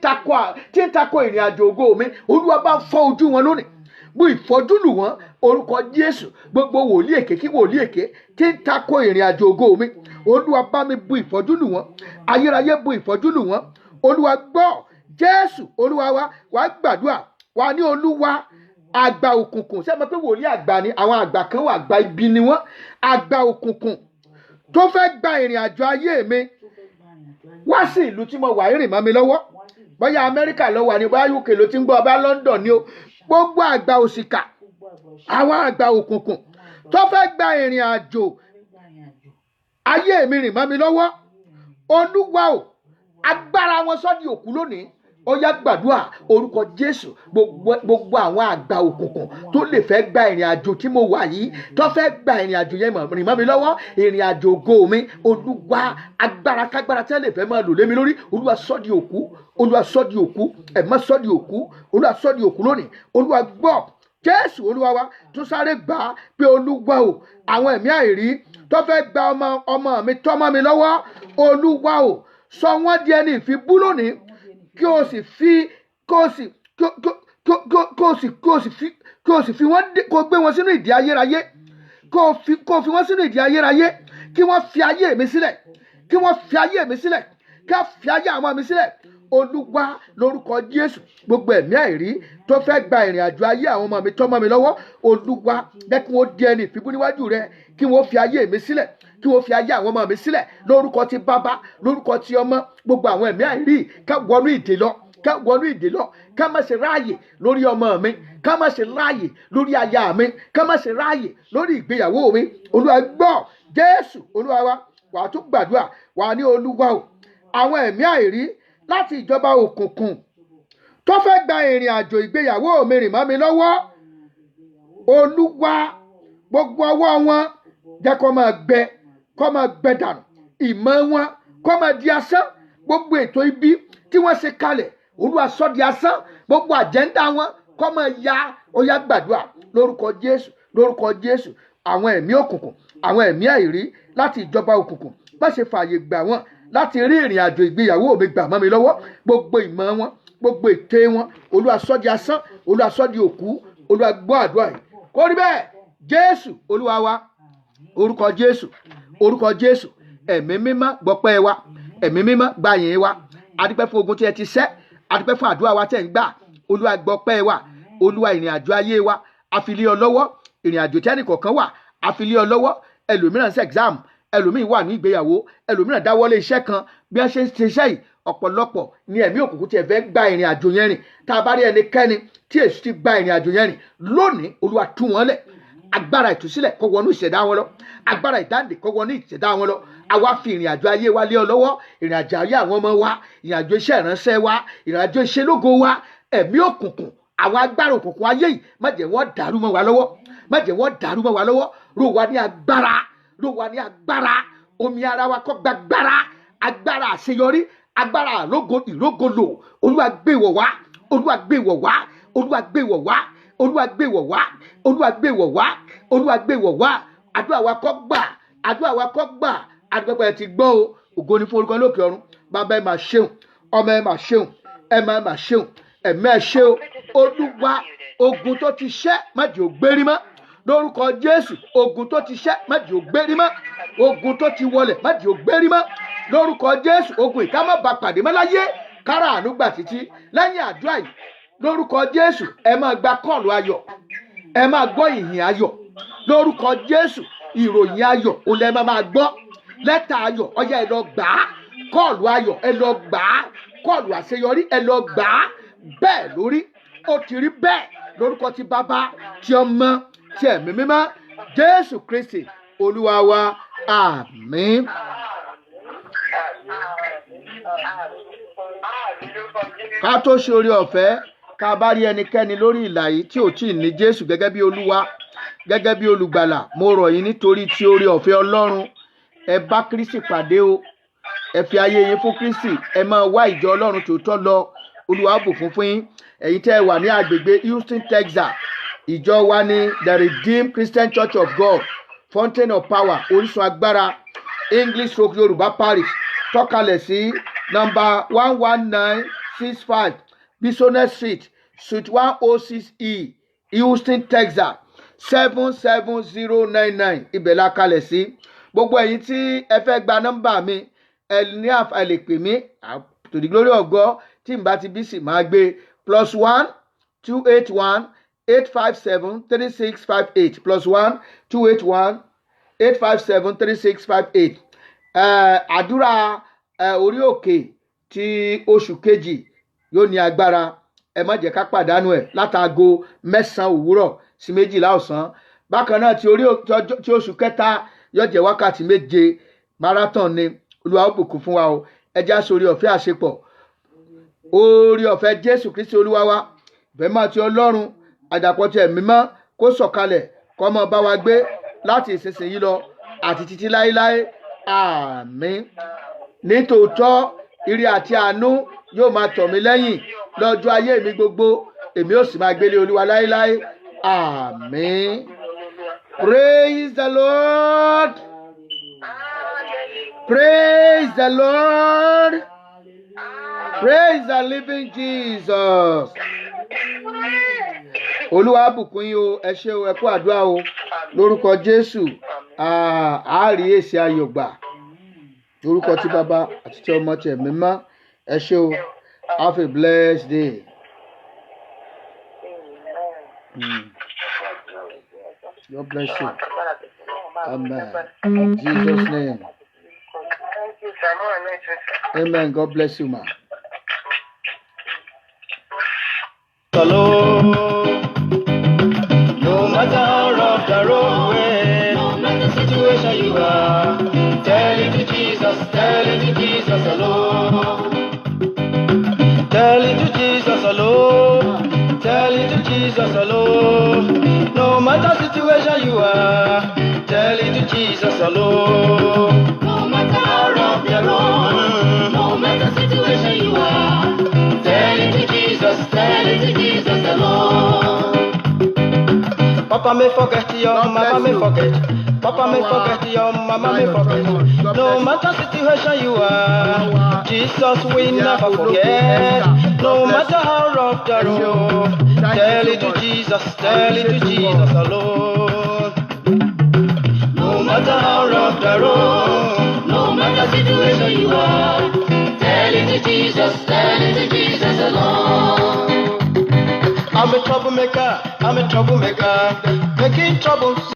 takò ìrìn àjò ògo mi, Olúwa, bá fọ́ ojú wọn lónìí, bu ìfọ́jú lù wọ́n. Orúkọ Jésù, gbogbo wòlíì èké kí wòlíì èké tí ń takò ìrìn àjò ògo mi, Olúwa, bá mi bu ìfọ́jú lù wọ́n. Ayérayé, bu ìfọ́jú lù wọ́n. Olúwa gbọ́. Jésù Olúwa wa. Wàá gbàdúrà wà ní Olúwa, àgbà òkùnkùn. Ṣé ẹ mọ̀ pé wòlíì àgbà ni? Àwọn àgbà kan wà, àgbà ibi ni wọ́n. Àgbà òkùnkùn tó fẹ́ gba ìrìn àjò ayé mi wá sí ìlú tí mo wà rìn mọ́ mi lọ́wọ́, bóyá Amẹ́ríkà ló wà ní, bóyá UK ló ti ń gbọ́, bóyá London ni o, gbogbo àgbà òṣìkà, àwọn àgbà òkùnkùn tó fẹ́ gba ìrìn àjò ayé mi rìn mọ́ mi lọ́wọ́, Olúwa o, agbára wọn sọ́ di òkú lónìí. Ó yá, gbàdúrà. Orúkọ Jésù, gbogbo àwọn àgbà òkùnkùn tó lè fẹ́ gba ìrìn àjò tí mo wà yìí, tó fẹ́ gba ìrìn àjò yẹn rìn mọ́ mi lọ́wọ́, ìrìn àjò ògo mi, Olúwa, agbára kágbára tí wọ́n lè fẹ́ máa lò lé mi lórí, Olúwa, sọ́ di òkú. Olúwa, sọ́ di òkú. Ẹ̀mọ́, sọ́ di òkú. Olúwa, sọ́ di òkú lónìí. Olúwa gbọ́. Jésù Olúwa wa. Tún sáré gbà á pé Olúwa o, àwọn ẹ̀mí àìrí tó fẹ́ gba ọmọ ọmọ mi tọ́mọ mi lọ́wọ́, Olúwa o, sọ wọ́n di ẹni ìfibú lónìí, kí o sì fi kí o sì kí o kí o kí o sì kí o sì fi kí o sì fi wọ́n kó o gbé wọn sínú ìdí ayérayé, kó o fi wọ́n sínú ìdí ayérayé, kí wọ́n fi ayé mi sílẹ̀, kí wọ́n fi ayé mi sílẹ̀, kí wọ́n fi ayé àwọn mi sílẹ̀. Olúwa, lórúkọ Jésù, gbogbo ẹ̀mí àìrí tó fẹ́ gba ìrìn àjò ayé àwọn ọmọ mi tọ́mọ mi lọ́wọ́, Olúwa, jẹ́ kí wọ́n di ẹni ìfibú níwájú rẹ, kí wọ́n fi ayé mi sílẹ̀, kí wọ́n fi ayé àwọn ọmọ mi sílẹ̀. Lórúkọ ti Bàbá, lórúkọ ti Ọmọ, gbogbo àwọn ẹ̀mí àìrí, ká wọnú ìdè lọ, ká wọnú ìdè lọ, ká má ṣe ráàyè lórí ọmọ mi, ká má ṣe ráàyè lórí aya mi, ká má ṣe ráàyè lórí ìgbéyàwó mi. Olúwa gbọ́. Jésù Olúwa wa. Wàá tún gbàdúrà wàá ní Olúwa o, àwọn ẹ̀mí àìrí láti ìjọba òkùnkùn tó fẹ́ gba ìrìn àjò ìgbéyàwó mi rìn mọ́ mi lọ́wọ́, Olúwa, gbogbo ọwọ́ wọn, jẹ́ kó máa gbẹ, kó máa gbẹ dànù. Ìmọ̀ wọn kó máa di asán. Gbogbo ètò ibi tí wọ́n ṣe kalẹ̀, Olúwa, sọ di asán. Gbogbo agenda wọn kó máa ya. Ó yá, gbàdúrà. Lórúkọ Jésù, lórúkọ Jésù, àwọn ẹ̀mí òkùnkùn, àwọn ẹ̀mí àìrí láti ìjọba òkùnkùn, má ṣe fààyè gbà wọ́n láti rí ìrìn àjò ìgbéyàwó mi gbà mọ́ mi lọ́wọ́. Gbogbo ìmọ̀ wọn, gbogbo ète wọn, Olúwa, sọ di asán. Olúwa, sọ di òkú. Olúwa gbọ́ àdúrà yìí, kó rí bẹ́ẹ̀. Jésù Olúwa wa. Orúkọ Jésù, orúkọ Jésù. Ẹ̀mí Mímọ́, gbọpẹ́ wa. Ẹ̀mí Mímọ́, gba yìn wa. Adúpẹ́ fún ogun tí ẹ ti ṣẹ́, adúpẹ́ fún àdúrà wa tẹ̀ ń gbà. Olúwa, gbọpẹ́ wa. Olúwa, ìrìn àjò ayé wa, a fi lé ọ lọ́wọ́. Ìrìn àjò tí ẹnìkọ̀ọ̀kan wà, a fi lé ọ lọ́wọ́. Ẹlòmíràn ṣe exam, ẹlòmíì wà ní ìgbéyàwó, ẹlòmíràn dáwọ́lé iṣẹ́ kan. Bí wọ́n ṣe ń ṣe iṣẹ́ yìí, ọ̀pọ̀lọpọ̀ ní ẹ̀mí òkùnkùn tí ẹ fẹ́ gba ìrìn àjò yẹn rìn. Tá a bá rí ẹnikẹ́ni tí èṣù ti gba ìrìn àjò yẹn rìn lónìí, Olúwa, tú wọn lẹ̀. Agbára ìtúsílẹ̀ kó wọnú ìṣẹ̀dá wọn lọ. Agbára ìdáǹdè kó wọnú ìṣẹ̀dá wọn lọ. Àwa fi ìrìn àjò ayé wa lé ọ lọ́wọ́, ìrìn àjò ayé àwọn ọmọ wa, ìrìn àjò iṣẹ́ ìránṣẹ́ wa, ìrìn àjò ìṣelógo wa. Ẹ̀mí òkùnkùn, àwọn agbára òkùnkùn ayé yìí, má jẹ́ wọ́n dàrú mọ́ wa lọ́wọ́, má jẹ́ wọ́n dàrú mọ́ wa lọ́wọ́. Ró wa ní agbára, ró wa ní agbára. Omi ara wa kó gbàgbára, agbára àṣeyọrí, agbára àlógo ìrógolo. Olúwa, gbé wọ̀ wá. Olúwa, gbé wọ̀ wá. Olúwa, gbé wọ̀ wá. Olúwa, gbé wọ̀ wá. Olúwa, gbé wọ̀ wá. Olúwa, gbé wọ̀ wá. Àdúrà wa kó gbà, àdúrà wa kó gbà. Àdúgbò ẹ ti gbọ́ o. Ògo ni fún orúkọ lókè ọ̀run. Bàbá, ẹ máa ṣeun. Ọmọ, ẹ máa ṣeun. Ẹ máa ṣeun. Ẹ̀mí, ẹ ṣe o. Olúwa, ogun tó ti ṣẹ́, má jẹ́ ó gbérí mọ́. Lórúkọ Jésù, ogun tó ti ṣẹ́, má jẹ́ ó gbérí mọ́. Ogun tó ti wọlẹ̀, má jẹ́ ó gbérí mọ́. Lórúkọ Jésù, ogun ìká má ba pàdé mọ́ láyé. Kára àánú gbà títí lẹ́yìn àdúrà yìí. Lórúkọ Jésù, ẹ máa gba call ayọ̀, ẹ máa gbọ́ ìyìn ayọ̀. Lórúkọ Jésù, ìròyìn ayọ̀ òun lẹ máa gbọ́, lẹ́tà ayọ̀, ọyá, ẹ lọ gbà á. Call ayọ̀, ẹ lọ gbà á. Call àṣeyọrí, ẹ lọ gbà á. Bẹ́ẹ̀ lórí, ó ti rí bẹ́ẹ̀ lórúkọ ti Bàbá, ti Ọmọ, ti Ẹ̀mí Mímọ́, Jésù Kristi Olúwa wa. Àmín. Ká tó ṣe orí ọ̀fẹ́, ká bá rí ẹnikẹ́ni lórí ìlà yìí tí ò tí ì ní Jésù gẹ́gẹ́ bí Olúwa, gẹ́gẹ́ bí Olùgbàlà, mo rọ̀ yín nítorí tí orí ọ̀fẹ́ Ọlọ́run, ẹ bá Kristi pàdé o. Ẹ fi ayé yín fún Kristi. Ẹ máa wá ìjọ Ọlọ́run tòótọ́ lọ. Olúwa ó bùkún fún yín. Ẹ̀yin tẹ́ ẹ wà ní agbègbè Houston, Texas, ìjọ wa ní The Redeemed Christian Church of God, Fountain of Power, Orísun Agbára, English stroke Yorùbá Parish, tọ́kalẹ̀ sí nọ́mbà 11965 Bisonet Street, Suite 106E, Houston, Texas 77099. Ibẹ̀ la kalẹ̀ sí. Gbogbo ẹ̀yin tí ẹ fẹ́ gba nọ́mbà mi, ẹ ní àǹfààní lè pè mí. To the glory of God, tí n bá ti bí sì máa gbé: +1 281 857 3658, +1 281 857 3658. Àdúrà orí òkè ti oṣù kejì yóò ní agbára. Ẹ má jẹ́ ká pàdánù ẹ̀, látago 9 òwúrọ̀ sí 12 ọ̀sán. Bákan náà, ti orí ti oṣù kẹta yóò jẹ́ wákàtí 7, marathon ni. Olúwa ó bùkún fún wa o. Ẹ jẹ́ á ṣe oore ọ̀fẹ́ àṣepọ̀. Oore ọ̀fẹ́ Jésù Kristi Olúwa wa, ìfẹ́ máa ti Ọlọ́run, àdàpọ̀ ti Ẹ̀mí mọ́, kó sọ̀kalẹ̀, kó máa bá wa gbé láti ìsinsìnyí lọ àti títí láéláé. Àmín. Nítòótọ́, ire àti àánú yóò máa tọ̀ mí lẹ́yìn lọ́jọ́ ayé mi gbogbo, èmi ó sì máa gbélé Olúwa láéláé. Àmín. Praise the Lord. Praise the Lord. Praise the living Jesus. Olúwa bùkún yín o. Ẹ ṣé o, ẹ kú àdúrà o. Lórúkọ Jésù, a rí èsì ayọ̀ gbà. Lórúkọ tí Bàbá àti tí Ọmọ, tí Ẹ̀mí mọ́. Ẹ ṣé o. Have a blessed day. God bless you. Amen. In Jesus' name. Thank you, sir. More anointing, sir. Amen. God bless you, ma. Hello. No matter how rough the road way, No matter situation you are, tell it to Jesus, tell it to Jesus alone. Tell it to Jesus alone. Tell it to Jesus alone. No matter situation you are, tell it to Jesus alone. No matter how rough the road, no matter situation you are, tell it to Jesus, tell it to Jesus alone. Papa may forget your God mama bless may you. Forget. Papa may forget your mama may Lion forget. Thomas, God No bless you. matter situation you are, Mama Jesus will Ìyá never Ológo forget. Esther, God No bless matter how rough the Ẹ ṣé o. road, Thank you tell so it to much. Jesus, tell it to Appreciate you Jesus all. alone. No matter how rough the road, No matter situation you are, tell it to Jesus, tell it to Jesus alone. I'm a troublemaker, I'm a troublemaker, making trouble.